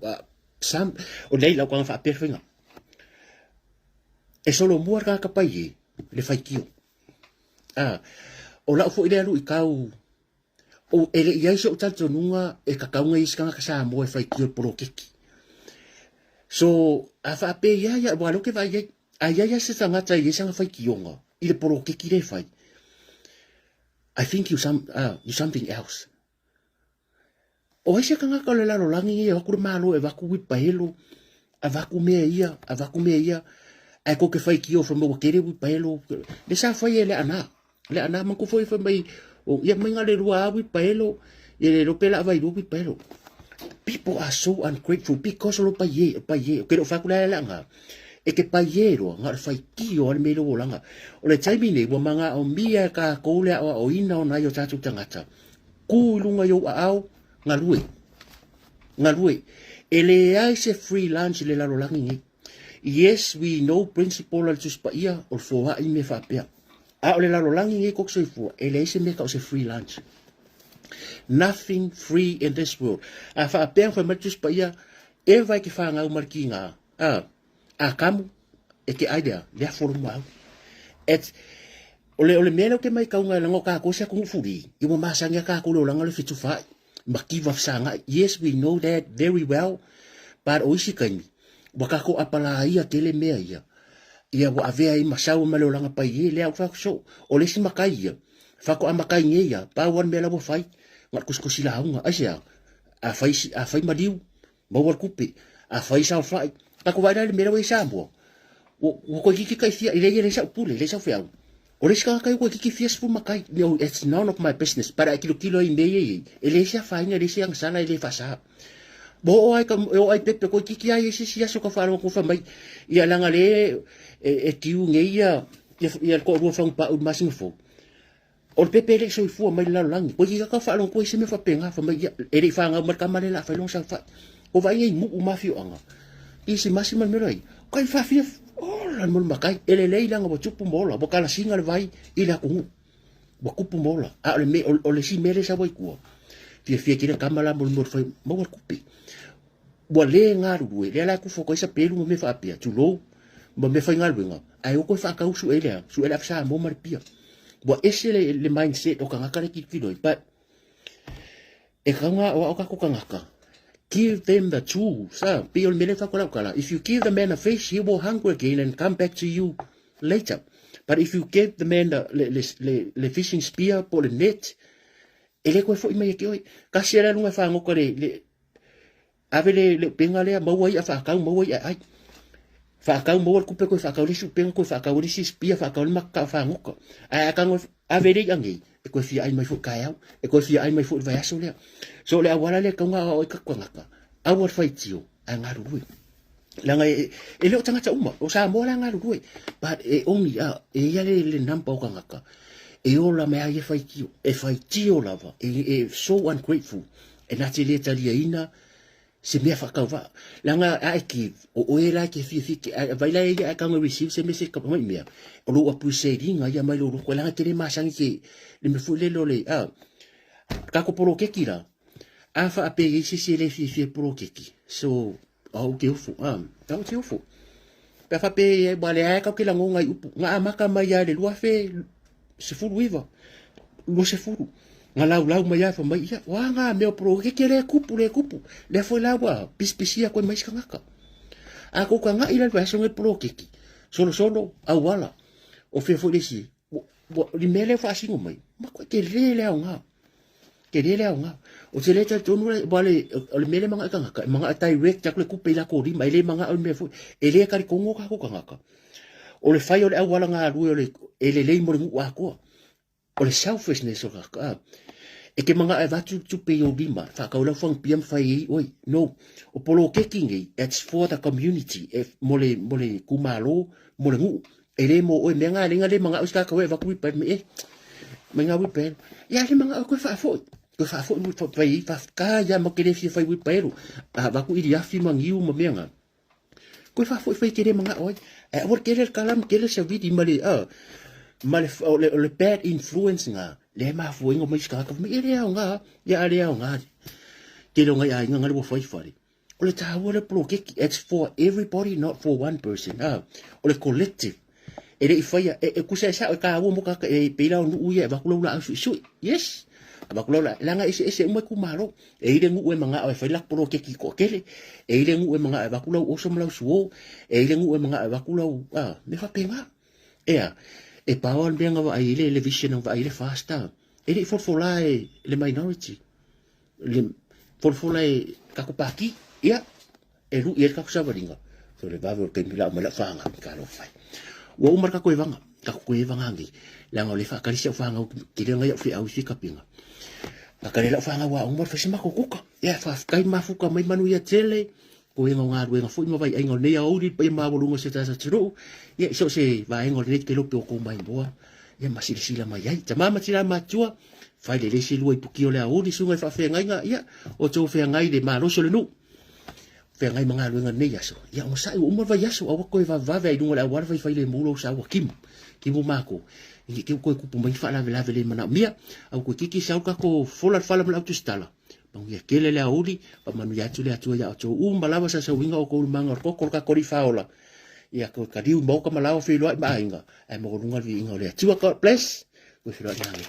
some, o nei lau kanga whaapea whainga. E solo mua le kaka pai e, le whaikio. Ah, o lau foi le alu i kau, o e le iai se o talitonuga e kakaunga i isi kangaka Samoa e whaikio le poloketi. So, a whaapea ia ia, wa leo ke vai ai, a ia ia se tangata i esanga whaikionga, i le poloketi le whai. I think you some, you something else. O ai se kangaka o le lalolagi e aku le malo e vaku wipahelo, a vaku mea ia, a vaku mea ia, ai ko ke whai ki o whamau kere wipahelo, le sa whai e le ana, le ana manku foi whai mai, o ia mai ngā le rua a wipahelo, ia le rope la vai rua wipahelo. People are so ungrateful because o lo pai e, pai e, ke lo whaku la le anga. E ke pai e roa, ngā le whai ki o ale me lo olanga. O le taimi nei, ua manga o mia e ka koule a o ina o nai o tātou tangata. Kū i lunga i ou aao, galue. Galue. E leai se free lunch i le lalolagi nei. Yes, we know principle a le Tusi Paia o le foai mea faapea. A o le lalolagi nei koke soifua, e leai se mea tau se free lunch. Nothing free in this world. A faapea fai mai le Tusi Paia, e vai ke whāngau ma le kīngā. A, a kamu, e ke ai lea, lea folo mua au. Et, o le, o le mea lea o ke mai kaunga e langa o kākou se atunuu fuli, i ua masangi a kākou le olaga o le fitu fa'i, ma kiva fesagai. Yes, we know that very well, but o isi taimi, ua kākou apalaia tele mea ia, ia ua avea ai ma sau ma le olaga paie, lea ua fai atu so, o le isi makai ia, faatoa makai nei ia, pau lava le mea la ua fai, na o le kusikusi lauga, aisea? A fai, a fai maliu, Maua le kupe, a fai saofai. Tatou vaai la i le mea lea ua i ai Samoa, ua, ua toeitiiti tai fia, e leai e leai sau pule, e leai sau feau. O le isi tagata ia toeitiiti fia sefulu matai. No, it's none of my business, but a e tilotilo ai i mea ia e i ai, e leai se afaina, e leai se agasala, e le faasa. Ua oo lava i ka, e oo lava i pepe, toeitiiti lava ia i se isi aso ka faalogo atu fai mai, ia leaga lea e, e tiu nei ia, ia, ia le toalua fagupau i le masina fou. O le pepe e le i soifua mai le lalolagi. Koe i ka faalogo koe i se mea faapena, fai mai ia, e le i fanau mai le tama lea la fai lona saofai. Ko vaai ai muu ma afioaga, i si masi ma le mea lai, kai faafia, ola! Ola le matai, e lelei leaga ua tupu ma ola, ua kalasiga le vai i le atunuu. Ua tupu ma ola. A o le mea, o le isi mea lea e sau ai tua, fiafia tele tama la mo le mea o le fai, maua le tupe. Ua le galulue, lea la e tufu atu ai sapelu ma mea faapea, tulou, ma mea faigaluega, ae o toe faatau sue le a, sue le afa Samoa ma le pia. Ua ese le, le mindset o tagata le tilotilo ai, but e tatau ona aoao tatou tagata, give them the tools, ah, pei o le mea lea e fai atu ai lau tala, if you give the man a fish, he will hungry again and come back to you later. But if you give the man the, le, le, le, le fishing spear po o le net, e le toe foi mai e te oe. Tasi lava le luga e fagota le, le, ave le, le upega lea, maua i'a faatau, maua i'a e ai. Faatau, maua le tupe, toe faatau le isi upega, toe faatau le isi spear, faatau le makakao fagota. Ae a tago ave le i'a nei, e toe fia ai mai foi taeao, e toe fia ai mai foi le vaiaso lea. So o le auala lea e tatau ona aoao ai tatou tagata, aua le faitio, ae galulue. Leaga e, e le o tagata uma, o Samoa la galulue, but e ogi, a, e ia le, le number o tagata, e ola mai ai e faitio, e faitio lava, e, e so ungrateful, e na te le taliaina se mea faatauvaa. Leaga a e give, o oe la e te fiafia, ke, a, vai la e ia a e tago e receive se mea se mai mea, o lou appreciate ina ia mai lou loto, leaga e te le masani ke, le mea foi lele o le, a, kako poloketi la, a faapea i ai se isi e le fiafia i poloketi, so, Au te ofo, a, au te ofo. Pe a faapea e, ua leai lava tatou te lagona i upu. Na amata mai lava i le 2019, 20, na laulau mai lava fai mai, ia, o a na mea o poloketi lea e tupu, lea e tupu. Lea foi la ua pisipisia atu ai ma isi tagata. A tou tagai la i le vaiaso lenei i le poloketi, solosolo, auala, o fea foi le isi, ua, le mea lea ua faasino mai, matuai tele le aoga. Tele le aoga. Ou te le talitonu le, aua le, o le mea lea e manao i tagata, e manao e direct atu le tupe i latou lima, e le manao i mea foi, e le talitonu o tatou tagata. O le fai o le auala galue o le, e lelei mo le nuu atoa. O le selfishness o tagata, a. E te manao e avatu le tupe i ou lima, faatau lau fagupia ma fai ai oe. No. O poloketi nei, it's for the community, e, mo le, mo le itumalo, mo le nuu. E le mo oe mea ngā lenga le mangao i ka e vaku wipaelu me e mai ngā wipaelu. Ia le mangao koe whaafoi. Koe whaafoi mu whai i whawhka ia ma ke le fia whai wipaelu. A vaku iri afi ma ngiu ma mea ngā. Koe whaafoi whai ke le mangao ai. E awa ke le kalam ke le savidi ma le a ma le o le, o le bad influence ngā. Le mafua ingo mai skaka me e le ao ngā. Ia a le ao ngā. Te le o ngai a inga ngā le wa whai whare. O le tāua le poloketi, it's for everybody, not for one person. Ah, o le collective. E le i whaia, e, e kusa e sao e kāua mo kaka, e peila o nuu ia, e vakulau la au sui sui. Yes. A vakulau la, langa ese ese umai ku malo. E ile ngu e manga o e whai lak poloketi ko kele. E ile ngu e manga e vakulau oso malau suo. E ile ngu e manga e vakulau, ah, me whapenga. Ea, e pao al mea nga wa ai le, le vision nga wa ai le fast, ah. E le i folfola e le minority. Le folafola e kako pākī, ia, e lui ai le kako savaliga. So le vave o le taimi la aumai lau fanau, talofa e. Ua uma le kako evaga, kako koe evaga nei, leaga o lea e faatali si au fanau, tele nai au feau i fikapiga. Faatali lau fanau aoga ma le fai se matou kuka. Ia, faafetai mafuta mai manuia tele, koega o galuega foi ma vaiaiga o lenei aoauli i le paia maualuga o si o tatou atunuu. Ia, i so o se vaega o lenei kelope o kou maimoa, ia ma silasila mai ai. Tama ma tina matua, fai lelei se lua ipuki o le aoauli, susuga i faafeagaiga, ia, o tou feagai le malosi o le nuu. Feagai ma galuega lenei aso. Ia, onosai ua uma le vaiaso, aua koe vavevave ai luga o le auala faifai lemu lou sa ua kimu. Kimu mākou. I te koe kupu mai ni faalavelave le manaomia, aua koe kiki sau kako fola le fala ma le autusitala. Manuia tele le aoauli, faamanuia atu le Atua iā outou uma lava sausauina o outou lumaga o le koko o le kako alii faaola. Ia koe kaliu i maoka ma laoa feiloai ma aiga, ae maualuga le viiga o le Atua. God bless. Koe feiloai nanei.